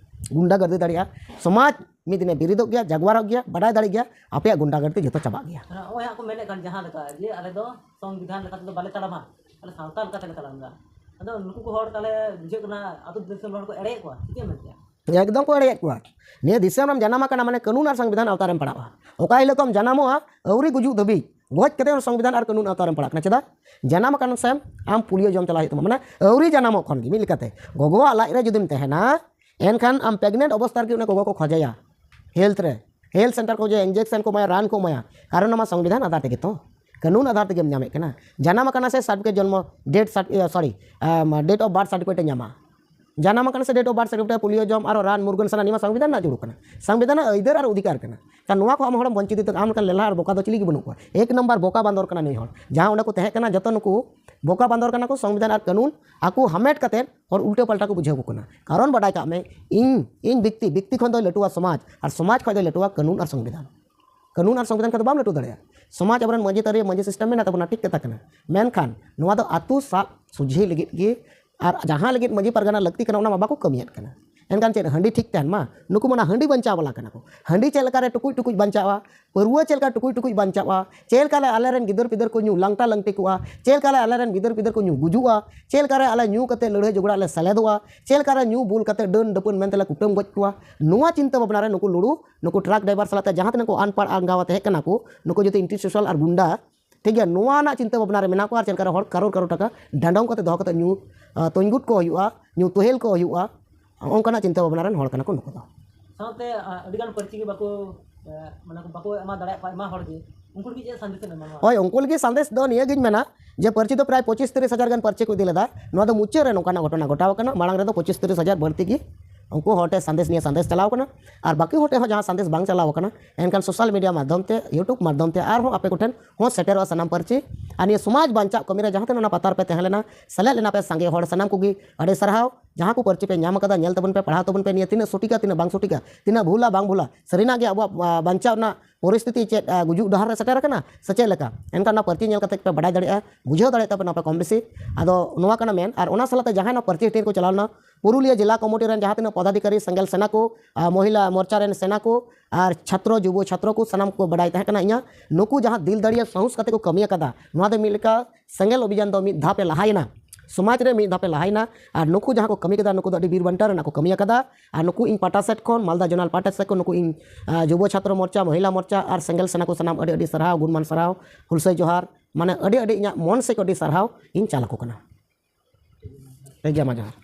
ᱜᱩᱱᱰᱟ ᱜᱟᱨᱫᱤ ᱫᱟᱲᱮᱭᱟᱜᱼᱟ᱾ ᱥᱚᱢᱟᱡᱽ ᱢᱤᱫ ᱫᱤᱱᱮ ᱵᱮᱨᱮᱫᱚᱜ ᱜᱮᱭᱟ, ᱡᱟᱜᱽᱣᱟᱨᱚᱜ ᱜᱮᱭᱟ, ᱵᱟᱰᱟᱭ ᱫᱟᱲᱮᱜ ᱜᱮᱭᱟ, ᱟᱯᱮᱭᱟᱜ ᱜᱩᱱᱰᱟ ᱜᱟᱨᱫᱤ ᱡᱚᱛᱚ ᱪᱟᱵᱟᱜ ᱜᱮᱭᱟ᱾ ᱦᱮᱸ, ᱱᱚᱜᱼᱚᱭ ᱦᱟᱸᱜ ᱠᱚ ᱢᱮᱱᱮᱫ ᱠᱟᱱ ᱡᱟᱦᱟᱸ ᱞᱮᱠᱟ ᱡᱮ ᱟᱞᱮ ᱫᱚ ᱥᱚᱝᱵᱤᱫᱷᱟᱱ ᱞᱮᱠᱟ ᱛᱮᱫᱚ ᱵᱟᱞᱮ ᱛᱟᱲᱟᱢᱟ, ᱟᱞᱮ ᱥᱟᱶᱛᱟ ᱞᱮᱠᱟ ᱛᱮᱞᱮ ᱛᱟᱲᱟᱢ ᱮᱫᱟ᱾ ᱟᱫᱚ ᱱᱩᱠᱩ ᱠᱚ ᱦᱚᱲ ᱛᱟᱦᱞᱮ ᱵᱩᱡᱷᱟᱹᱜ ᱠᱟᱱᱟ ᱟᱹᱛᱩ ᱫᱤᱥᱚᱢ ᱦᱚᱲ ᱠᱚ ᱮᱲᱮᱭᱮᱫ ᱠᱚᱣᱟ, ᱪᱮᱫ ᱮᱢ ᱢᱮᱱ ᱠᱮᱭᱟ? ᱮᱠᱫᱚᱢ ᱠᱚ ᱮᱲᱮᱭᱮᱫ ᱠᱚᱣᱟ᱾ ᱱᱤᱭᱟᱹ ᱫᱤᱥᱚᱢ ᱨᱮᱢ ᱡᱟᱱᱟᱢ ᱟᱠᱟᱱᱟ ᱢᱟᱱᱮ ᱠᱟᱹᱱᱩᱱ ᱟᱨ ᱥᱚᱝᱵᱤᱫᱷᱟᱱ ᱟᱣᱛᱟ ᱨᱮᱢ ᱯᱟᱲᱟᱜᱼᱟ᱾ ᱚᱠᱟ ᱦᱤᱞᱳᱜ ᱠᱷᱚᱱ ᱡᱟᱱᱟᱢᱚᱜᱼᱟ, ᱟᱹᱣᱨᱤ ᱜᱩᱡᱩᱜ ᱫᱷᱟᱹᱵᱤᱡ, ᱜᱚᱡ ᱠᱟᱛᱮ ᱦᱚᱸ ᱥᱚᱝᱵᱤᱫᱷᱟᱱ ᱟᱨ ᱠᱟᱹᱱᱩᱱ ᱟᱣᱛᱟ ᱨᱮᱢ ᱯᱟᱲᱟᱜ ᱠᱟᱱᱟ᱾ ᱪᱮᱫᱟᱜ? ᱡᱟᱱᱟᱢ ᱟᱠᱟᱱ ᱥᱮᱢ, ᱟᱢ ᱯᱳᱞᱤᱭᱳ ᱡᱚᱢ ᱪᱟᱞᱟᱜ ᱦᱩᱭᱩᱜ ᱛᱟᱢᱟ᱾ ᱢᱟᱱᱮ ᱟᱹᱣᱨᱤ ᱡᱟᱱᱟᱢᱚᱜ ᱠᱷᱚᱱ ᱜᱮ ᱢᱤᱫ ᱞᱮᱠᱟᱛᱮ ᱜᱚᱜᱚᱣᱟᱜ ᱞᱟᱡ ᱨᱮ ᱡᱩᱫᱤᱢ ᱛᱟᱦᱮᱱᱟ, ᱮᱱᱠᱷᱟᱱ ᱟᱢ pregnant ᱚᱵᱚᱥᱛᱟ ᱨᱮᱜᱮ ᱚᱱᱟ ᱜᱚᱜᱚ ᱠᱚ ᱠᱷᱚᱡᱮᱭᱟ ᱦᱮᱞᱛᱷ ᱨᱮ, ᱦᱮᱞᱛᱷ ᱥᱮᱱᱴᱟᱨ ᱠᱚ ᱠᱷᱚᱡᱮᱭᱟ, ᱤᱧᱡᱮᱠᱥᱚᱱ ᱠᱚ ᱮᱢᱟᱭᱟ, ᱨᱟᱱ ᱠᱚ ᱮᱢᱟᱭᱟ᱾ ᱠᱟᱨᱚᱱ ᱟᱢᱟᱜ ᱥᱚᱝᱵᱤᱫᱷᱟᱱ ᱟᱫᱷᱟᱨ ᱛᱮᱜᱮ ᱛᱚ, ᱠᱟᱹᱱᱩᱱ ᱟᱫᱷᱟᱨ ᱛᱮᱜᱮᱢ ᱧᱟᱢᱮᱫ ᱠᱟᱱᱟ᱾ ᱡᱟᱱᱟᱢ ᱟᱠᱟᱱᱟ ᱥᱮ ᱥᱟᱨᱴᱤᱯᱷᱤᱠᱮᱴ ᱡᱚᱱᱢᱚ, ᱰᱮᱛᱷ ᱥᱟᱨᱴᱤ-, sorry, date of birth certificate ᱮ ᱧᱟᱢᱟ᱾ ᱡᱟᱱᱟᱢ ᱟᱠᱟᱱᱟ ᱥᱮ date of birth certificate, polio ᱡᱚᱢ, ᱟᱨᱚ ᱨᱟᱱ ᱢᱩᱨᱜᱟᱹᱱ ᱥᱟᱱᱟ, ᱱᱤᱭᱟᱹ ᱢᱟ ᱥᱚᱝᱵᱤᱫᱷᱟᱱ ᱨᱮᱱᱟᱜ ᱡᱩᱲᱩ ᱠᱟᱱᱟ, ᱥᱚᱝᱵᱤᱫᱷᱟᱱ ᱨᱮᱱᱟᱜ ᱟᱹᱭᱫᱟᱹᱨ ᱟᱨ ᱚᱫᱷᱤᱠᱟᱨ ᱠᱟᱱᱟ᱾ ᱠᱷᱟᱱ ᱱᱚᱣᱟ ᱠᱚ ᱟᱢ ᱦᱚᱲᱮᱢ ᱵᱚᱧᱪᱤᱛ ᱮᱫᱟ, ᱟᱢ ᱞᱮᱠᱟᱱ ᱞᱮᱞᱦᱟ ᱟᱨ ᱵᱚᱠᱟ ᱫᱚ ᱪᱤᱞᱤ ᱜᱮ ᱵᱟᱹᱱᱩᱜ ᱠᱚᱣᱟ᱾ ᱮᱠ ᱱᱟᱢᱵᱟᱨ ᱵᱚᱠᱟ ᱵᱟᱸᱫᱚᱨ ᱠᱟᱱᱟ ᱱᱩᱭ ᱦᱚᱲ᱾ ᱡᱟᱦᱟᱸ ᱚᱸᱰᱮ ᱠᱚ ᱛᱟᱦᱮᱸ ᱠᱟᱱᱟ, ᱡᱚᱛᱚ ᱱᱩᱠᱩ ᱵᱚᱠᱟ ᱵᱟᱸᱫᱚᱨ ᱠᱟᱱᱟ ᱠᱚ᱾ ᱥᱚᱝᱵᱤᱫᱷᱟᱱ ᱟᱨ ᱠᱟᱹᱱᱩᱱ ᱟᱠᱚ ᱦᱟᱢᱮᱴ ᱠᱟᱛᱮᱫ ᱦᱚᱲ ᱩᱞᱴᱟᱹ ᱯᱟᱞᱴᱟ ᱠᱚ ᱵᱩᱡᱷᱟᱹᱣ ᱠᱚ ᱠᱟᱱᱟ᱾ ᱠᱟᱨᱚᱱ ᱵᱟᱰᱟᱭ ᱠᱟᱜ ᱢᱮ, ᱤᱧ, ᱤᱧ ᱵᱮᱠᱛᱤ, ᱵᱮᱠᱛᱤ ᱠᱷᱚᱱ ᱫᱚᱭ ᱞᱟᱹᱴᱩᱣᱟ ᱥᱚᱢᱟᱡᱽ, ᱟᱨ ᱥᱚᱢᱟᱡᱽ ᱠᱷᱚᱱ ᱫᱚᱭ ᱞᱟᱹᱴᱩᱣᱟ ᱠᱟᱹᱱᱩᱱ ᱟᱨ ᱥᱚᱝᱵᱤᱫᱷᱟᱱ᱾ ᱠᱟᱹᱱᱩᱱ ᱟᱨ ᱥᱚᱝᱵᱤᱫᱷᱟᱱ ᱠᱷᱚᱱ ᱫᱚ ᱵᱟᱢ ᱞᱟᱹᱴᱩ ᱫᱟᱲᱮᱭᱟᱜᱼᱟ᱾ ᱥᱚᱢᱟᱡᱽ ᱟᱵᱚᱨᱮᱱ ᱢᱟᱹᱡᱷᱤ ᱛᱟᱹᱨᱤ, ᱢᱟᱹᱡᱷᱤ system ᱢᱮᱱᱟᱜ ᱛᱟᱵᱚᱱᱟ, ᱴᱷᱤᱠ ᱠᱟᱛᱷᱟ ᱠᱟᱱᱟ᱾ ᱢᱮᱱᱠᱷᱟᱱ ᱱᱚᱣᱟ ᱫᱚ ᱟᱹᱛᱩ ᱥᱟᱵ ᱥᱚᱡᱷᱮ ᱞᱟᱹᱜᱤᱫ ᱜᱮ ᱟᱨ ᱡᱟᱦᱟᱸ ᱞᱟᱹᱜᱤᱫ ᱢᱟᱹᱡᱷᱤ ᱯᱟᱨᱜᱟᱱᱟ ᱞᱟᱹᱠᱛᱤ ᱠᱟᱱᱟ, ᱚᱱᱟ ᱢᱟ ᱵᱟᱠᱚ ᱠᱟᱹᱢᱤᱭᱮᱫ ᱠᱟᱱᱟ᱾ ᱮᱱᱠᱷᱟᱱ ᱪᱮᱫ ᱦᱟᱺᱰᱤ ᱴᱷᱤᱠ ᱛᱟᱦᱮᱱ ᱢᱟ? ᱱᱩᱠᱩ ᱢᱟ ᱚᱱᱟ ᱦᱟᱺᱰᱤ ᱵᱟᱧᱪᱟᱣ ᱵᱟᱞᱟ ᱠᱟᱱᱟ ᱠᱚ᱾ ᱦᱟᱺᱰᱤ ᱪᱮᱫ ᱞᱮᱠᱟᱨᱮ ᱴᱩᱠᱩᱡ ᱴᱩᱠᱩᱡ ᱵᱟᱧᱪᱟᱜᱼᱟ, ᱯᱟᱹᱨᱣᱟᱹ ᱪᱮᱫ ᱞᱮᱠᱟ ᱴᱩᱠᱩᱡ ᱴᱩᱠᱩᱡ ᱵᱟᱧᱪᱟᱜᱼᱟ, ᱪᱮᱫ ᱞᱮᱠᱟᱨᱮ ᱟᱞᱮᱨᱮᱱ ᱜᱤᱫᱟᱹᱨ ᱯᱤᱫᱟᱹᱨ ᱠᱚ ᱧᱩ ᱞᱟᱝᱴᱟ ᱞᱟᱝᱴᱤ ᱠᱚᱜᱼᱟ, ᱪᱮᱫ ᱞᱮᱠᱟᱨᱮ ᱟᱞᱮᱨᱮᱱ ᱜᱤᱫᱟᱹᱨ ᱯᱤᱫᱟᱹᱨ ᱠᱚ ᱧᱩ ᱜᱩᱡᱩᱜᱼᱟ, ᱪᱮᱫ ᱞᱮᱠᱟᱨᱮ ᱟᱞᱮ ᱧᱩ ᱠᱟᱛᱮ ᱞᱟᱹᱲᱦᱟᱹᱭ ᱡᱷᱚᱜᱽᱲᱟ ᱞᱮ ᱥᱮᱞᱮᱫᱚᱜᱼᱟ, ᱪᱮᱫ ᱞᱮᱠᱟᱨᱮ ᱧᱩ ᱵᱩᱞ ᱠᱟᱛᱮ ᱰᱟᱹᱱ ᱰᱟᱹᱯᱟᱹᱱ ᱢᱮᱱᱛᱮ ᱞᱮ ᱠᱩᱴᱟᱹᱢ ᱜᱚᱡ ᱠᱚᱣᱟ, ᱱᱚᱣᱟ ᱪᱤᱱᱛᱟᱹ ᱵᱷᱟᱵᱽᱱᱟ ᱨᱮ ᱱᱩᱠᱩ ᱞᱩᱲᱩ, ᱱᱩᱠᱩ ᱴᱨᱟᱠ ᱰᱨᱟᱭᱵᱷᱟᱨ ᱥᱟᱞᱟᱜ ᱛᱮ ᱡᱟᱦᱟᱸ ᱛᱤᱱᱟᱹᱜ ᱠᱚ ᱟᱱᱯᱟᱲ ᱟᱸᱜᱟᱣᱟ ᱛᱟᱦᱮᱸ ᱠᱟᱱᱟ ᱠᱚ, ᱱᱩᱠᱩ ᱡᱩᱫᱤ ᱮᱱᱴᱤ ᱥᱳᱥᱟᱞ ᱟᱨ ᱜᱩᱱᱰᱟ, ᱴᱷᱤᱠ ᱜᱮᱭᱟ, ᱱᱚᱣᱟ ᱨᱮᱱᱟᱜ ᱪᱤᱱᱛᱟᱹ ᱵᱷᱟᱵᱽᱱᱟ ᱨᱮ ᱢᱮᱱᱟᱜ ᱠᱚᱣᱟ᱾ ᱟᱨ ᱪᱮᱫ ᱞᱮᱠᱟᱨᱮ ᱦᱚᱲ ᱠᱟᱨᱳᱲ ᱠᱟᱨᱳᱲ ᱴᱟᱠᱟ ᱰᱟᱸᱰᱚᱢ ᱠᱟᱛᱮ ᱫᱚᱦᱚ ᱠᱟᱛᱮ ᱧᱩ, ᱟᱸ, ᱛᱚᱧᱜᱩᱴ ᱠᱚ ᱦᱩᱭᱩᱜᱼᱟ, ᱧᱩ ᱛᱚᱦᱮᱞ ᱠᱚ ᱦᱩᱭᱩᱜᱼᱟ, ᱚᱱᱠᱟᱱᱟᱜ ᱪᱤᱱᱛᱟᱹ ᱵᱷᱟᱵᱽᱱᱟ ᱨᱮᱱ ᱦᱚᱲ ᱠᱟᱱᱟ ᱠᱚ ᱱᱩᱠᱩ ᱫᱚ᱾ ᱥᱟᱶᱛᱮ, ᱟᱸ, ᱟᱹᱰᱤᱜᱟᱱ ᱯᱟᱹᱨᱪᱤ ᱜᱮ ᱵᱟᱠᱚ, ᱟᱸ, ᱢᱟᱱᱮ ᱵᱟᱠᱚ ᱮᱢᱟ ᱫᱟᱲᱮᱭᱟᱜ ᱠᱚᱣᱟ ᱟᱭᱢᱟ ᱦᱚᱲ ᱜᱮ, ᱩᱱᱠᱩ ᱞᱟᱹᱜᱤᱫ ᱪᱮᱫ ᱥᱟᱸᱫᱮᱥ ᱮᱢ ᱮᱢᱟ? ᱦᱳᱭ, ᱩᱱᱠᱩ ᱞᱟᱹᱜᱤᱫ ᱥᱟᱸᱫᱮᱥ ᱫᱚ ᱱᱤᱭᱟᱹ ᱜᱤᱧ ᱢᱮᱱᱟ ᱡᱮ ᱯᱟᱹᱨᱪᱤ ᱫᱚ ᱯᱨᱟᱭ ᱯᱚᱸᱪᱤᱥ ᱛᱤᱨᱤᱥ ᱦᱟᱡᱟᱨ ᱜᱟᱱ ᱯᱟᱹᱨᱪᱤ ᱠᱚ ᱤᱫᱤ ᱞᱮᱫᱟ᱾ ᱱᱚᱣᱟ ᱫᱚ ᱢᱩᱪᱟᱹᱫ ᱨᱮ ᱱᱚᱝᱠᱟᱱᱟᱜ ᱜᱷᱚᱴᱚᱱᱟ ᱜᱷᱚᱴᱟᱣ ᱟᱠᱟᱱᱟ, ᱢᱟᱲᱟᱝ ᱨᱮᱫᱚ ᱯᱚᱸᱪᱤᱥ ᱛᱤᱨᱤᱥ ᱦᱟᱡᱟᱨ ᱵᱟᱹᱲᱛᱤ ᱜᱮ ᱩᱱᱠᱩ ᱦᱚᱲ ᱴᱷᱮᱱ ᱥᱟᱸᱫᱮᱥ ᱱᱤᱭᱟᱹ ᱥᱟᱸᱫᱮᱥ ᱪᱟᱞᱟᱣ ᱠᱟᱱᱟ᱾ ᱟᱨ ᱵᱟᱹᱠᱤ ᱦᱚᱲ ᱴᱷᱮᱱ ᱦᱚᱸ ᱡᱟᱦᱟᱸ ᱥᱟᱸᱫᱮᱥ ᱵᱟᱝ ᱪᱟᱞᱟᱣ ᱠᱟᱱᱟ, ᱮᱱᱠᱷᱟᱱ social media ᱢᱟᱫᱽᱫᱷᱚᱢ ᱛᱮ, YouTube ᱢᱟᱫᱽᱫᱷᱚᱢ ᱛᱮ ᱟᱨᱦᱚᱸ ᱟᱯᱮ ᱠᱚᱴᱷᱮᱱ ᱦᱚᱸ ᱥᱮᱴᱮᱨᱚᱜᱼᱟ ᱥᱟᱱᱟᱢ ᱯᱟᱹᱨᱪᱤ᱾ ᱟᱨ ᱱᱤᱭᱟᱹ ᱥᱚᱢᱟᱡᱽ ᱵᱟᱧᱪᱟᱣ ᱠᱟᱹᱢᱤ ᱨᱮ ᱡᱟᱦᱟᱸ ᱛᱤᱱᱟᱹᱜ ᱚᱱᱟ ᱯᱟᱛᱟ ᱨᱮᱯᱮ ᱛᱟᱦᱮᱸ ᱞᱮᱱᱟ, ᱥᱮᱞᱮᱫ ᱞᱮᱱᱟ ᱯᱮ ᱥᱟᱸᱜᱮ ᱦᱚᱲ, ᱥᱟᱱᱟᱢ ᱠᱚᱜᱮ ᱟᱹᱰᱤ ᱥᱟᱨᱦᱟᱣ᱾ ᱡᱟᱦᱟᱸ ᱠᱚ ᱯᱟᱹᱨᱪᱤ ᱯᱮ ᱧᱟᱢ ᱟᱠᱟᱫᱟ, ᱧᱮᱞ ᱛᱟᱵᱚᱱ ᱯᱮ, ᱯᱟᱲᱦᱟᱣ ᱛᱟᱵᱚᱱ ᱯᱮ, ᱱᱤᱭᱟᱹ ᱛᱤᱱᱟᱹᱜ ᱥᱚᱴᱷᱤᱠᱟ, ᱛᱤᱱᱟᱹᱜ ᱵᱟᱝ ᱥᱚᱴᱷᱤᱠᱟ, ᱛᱤᱱᱟᱹᱜ ᱵᱷᱩᱞᱟ, ᱵᱟᱝ ᱵᱷᱩᱞᱟ, ᱥᱟᱹᱨᱤᱱᱟᱜ ᱜᱮ ᱟᱵᱚᱣᱟᱜ, ᱟ, ᱵᱟᱧᱪᱟᱣ ᱨᱮᱱᱟᱜ ᱯᱚᱨᱤᱥᱛᱷᱤᱛᱤ ᱪᱮᱫ, ᱟ, ᱜᱩᱡᱩᱜ ᱰᱟᱦᱟᱨ ᱨᱮ ᱥᱮᱴᱮᱨ ᱟᱠᱟᱱᱟ ᱥᱮ ᱪᱮᱫ ᱞᱮᱠᱟ? ᱮᱱᱠᱷᱟᱱ ᱚᱱᱟ ᱯᱟᱹᱨᱪᱤ ᱧᱮᱞ ᱠᱟᱛᱮ ᱯᱮ ᱵᱟᱰᱟᱭ ᱫᱟᱲᱮᱭᱟᱜᱼᱟ, ᱵᱩᱡᱷᱟᱹᱣ ᱫᱟᱲᱮᱭᱟᱜ ᱛᱟᱵᱚᱱᱟ ᱯᱮ ᱠᱚᱢ ᱵᱮᱥᱤ᱾ ᱟᱫᱚ ᱱᱚᱣᱟ ᱠᱟᱱᱟ ᱢᱮᱱ, ᱟᱨ ᱚᱱᱟ ᱥᱟᱞᱟᱜ ᱛᱮ ᱡᱟᱦᱟᱸᱭ ᱱᱚᱣᱟ ᱯᱟᱹᱨᱪᱤ ᱦᱟᱹᱴᱤᱧ ᱨᱮᱠᱚ ᱪᱟᱞᱟᱣ ᱞᱮᱱᱟ, ᱯᱩᱨᱩᱞᱤᱭᱟᱹ ᱡᱮᱞᱟ ᱠᱚᱢᱤᱴᱤ ᱨᱮᱱ ᱡᱟᱦᱟᱸ ᱛᱤᱱᱟᱹᱜ ᱯᱚᱫᱟᱫᱷᱤᱠᱟᱨᱤ, ᱥᱮᱸᱜᱮᱞ ᱥᱮᱱᱟ ᱠᱚ, ᱟ, ᱢᱚᱦᱤᱞᱟ ᱢᱳᱨᱪᱟ ᱨᱮᱱ ᱥᱮᱱᱟ ᱠᱚ, ᱟᱨ ᱪᱷᱟᱛᱨᱚ, ᱡᱩᱵᱚ ᱪᱷᱟᱛᱨᱚ ᱠᱚ, ᱥᱟᱱᱟᱢ ᱠᱚ ᱵᱟᱰᱟᱭ ᱛᱟᱦᱮᱸ ᱠᱟᱱᱟ ᱤᱧᱟᱹᱜ, ᱱᱩᱠᱩ ᱡᱟᱦᱟᱸ ᱫᱤᱞ ᱫᱟᱲᱮᱭᱟᱜ ᱥᱟᱦᱚᱥ ᱠᱟᱛᱮ ᱠᱚ ᱠᱟᱹᱢᱤ ᱟᱠᱟᱫᱟ, ᱱᱚᱣᱟ ᱫᱚ ᱢᱤᱫ ᱞᱮᱠᱟ ᱥᱮᱸᱜᱮᱞ ᱚᱵᱷᱤᱡᱟᱱ ᱫᱚ ᱢᱤᱫ ᱫᱷᱟᱣ ᱯᱮ ᱞᱟᱦᱟᱭᱮᱱᱟ, ᱥᱚᱢᱟᱡᱽ ᱨᱮ ᱢᱤᱫ ᱫᱷᱟᱣ ᱯᱮ ᱞᱟᱦᱟᱭᱮᱱᱟ᱾ ᱟᱨ ᱱᱩᱠᱩ ᱡᱟᱦᱟᱸ ᱠᱚ ᱠᱟᱹᱢᱤ ᱠᱟᱫᱟ, ᱱᱩᱠᱩ ᱫᱚ ᱟᱹᱰᱤ ᱵᱤᱨ ᱵᱟᱱᱴᱟ ᱨᱮᱱᱟᱜ ᱠᱚ ᱠᱟᱹᱢᱤ ᱟᱠᱟᱫᱟ᱾ ᱟᱨ ᱱᱩᱠᱩ ᱤᱧ ᱯᱟᱦᱴᱟ ᱥᱮᱫ ᱠᱷᱚᱱ, ᱢᱟᱞᱫᱟ ᱡᱳᱱᱟᱞ ᱯᱟᱦᱴᱟ ᱥᱮᱫ ᱠᱷᱚᱱ, ᱱᱩᱠᱩ ᱤᱧ, ᱟ, ᱡᱩᱵᱚ ᱪᱷᱟᱛᱨᱚ ᱢᱳᱨᱪᱟ, ᱢᱚᱦᱤᱞᱟ ᱢᱳᱨᱪᱟ ᱟᱨ ᱥᱮᱸᱜᱮᱞ ᱥᱮᱱᱟ ᱠᱚ ᱥᱟᱱᱟᱢ ᱟᱹᱰᱤ ᱟᱹᱰᱤ ᱥᱟᱨᱦᱟᱣ, ᱜᱩᱱᱢᱟᱱ ᱥᱟᱨᱦᱟᱣ, ᱦᱩᱞᱥᱟᱹᱭ ᱡᱚᱦᱟᱨ, ᱢᱟᱱᱮ ᱟᱹᱰᱤ ᱟᱹᱰᱤ ᱤᱧᱟᱹᱜ ᱢᱚᱱ ᱥᱮᱫ ᱠᱷᱚᱱ ᱟᱹᱰᱤ ᱥᱟᱨᱦᱟᱣ ᱤᱧ ᱪᱟᱞ ᱟᱠᱚ ᱠᱟᱱᱟ᱾ ᱴᱷᱤᱠ ᱜᱮᱭᱟ, ᱢᱟ ᱡᱚᱦᱟᱨ᱾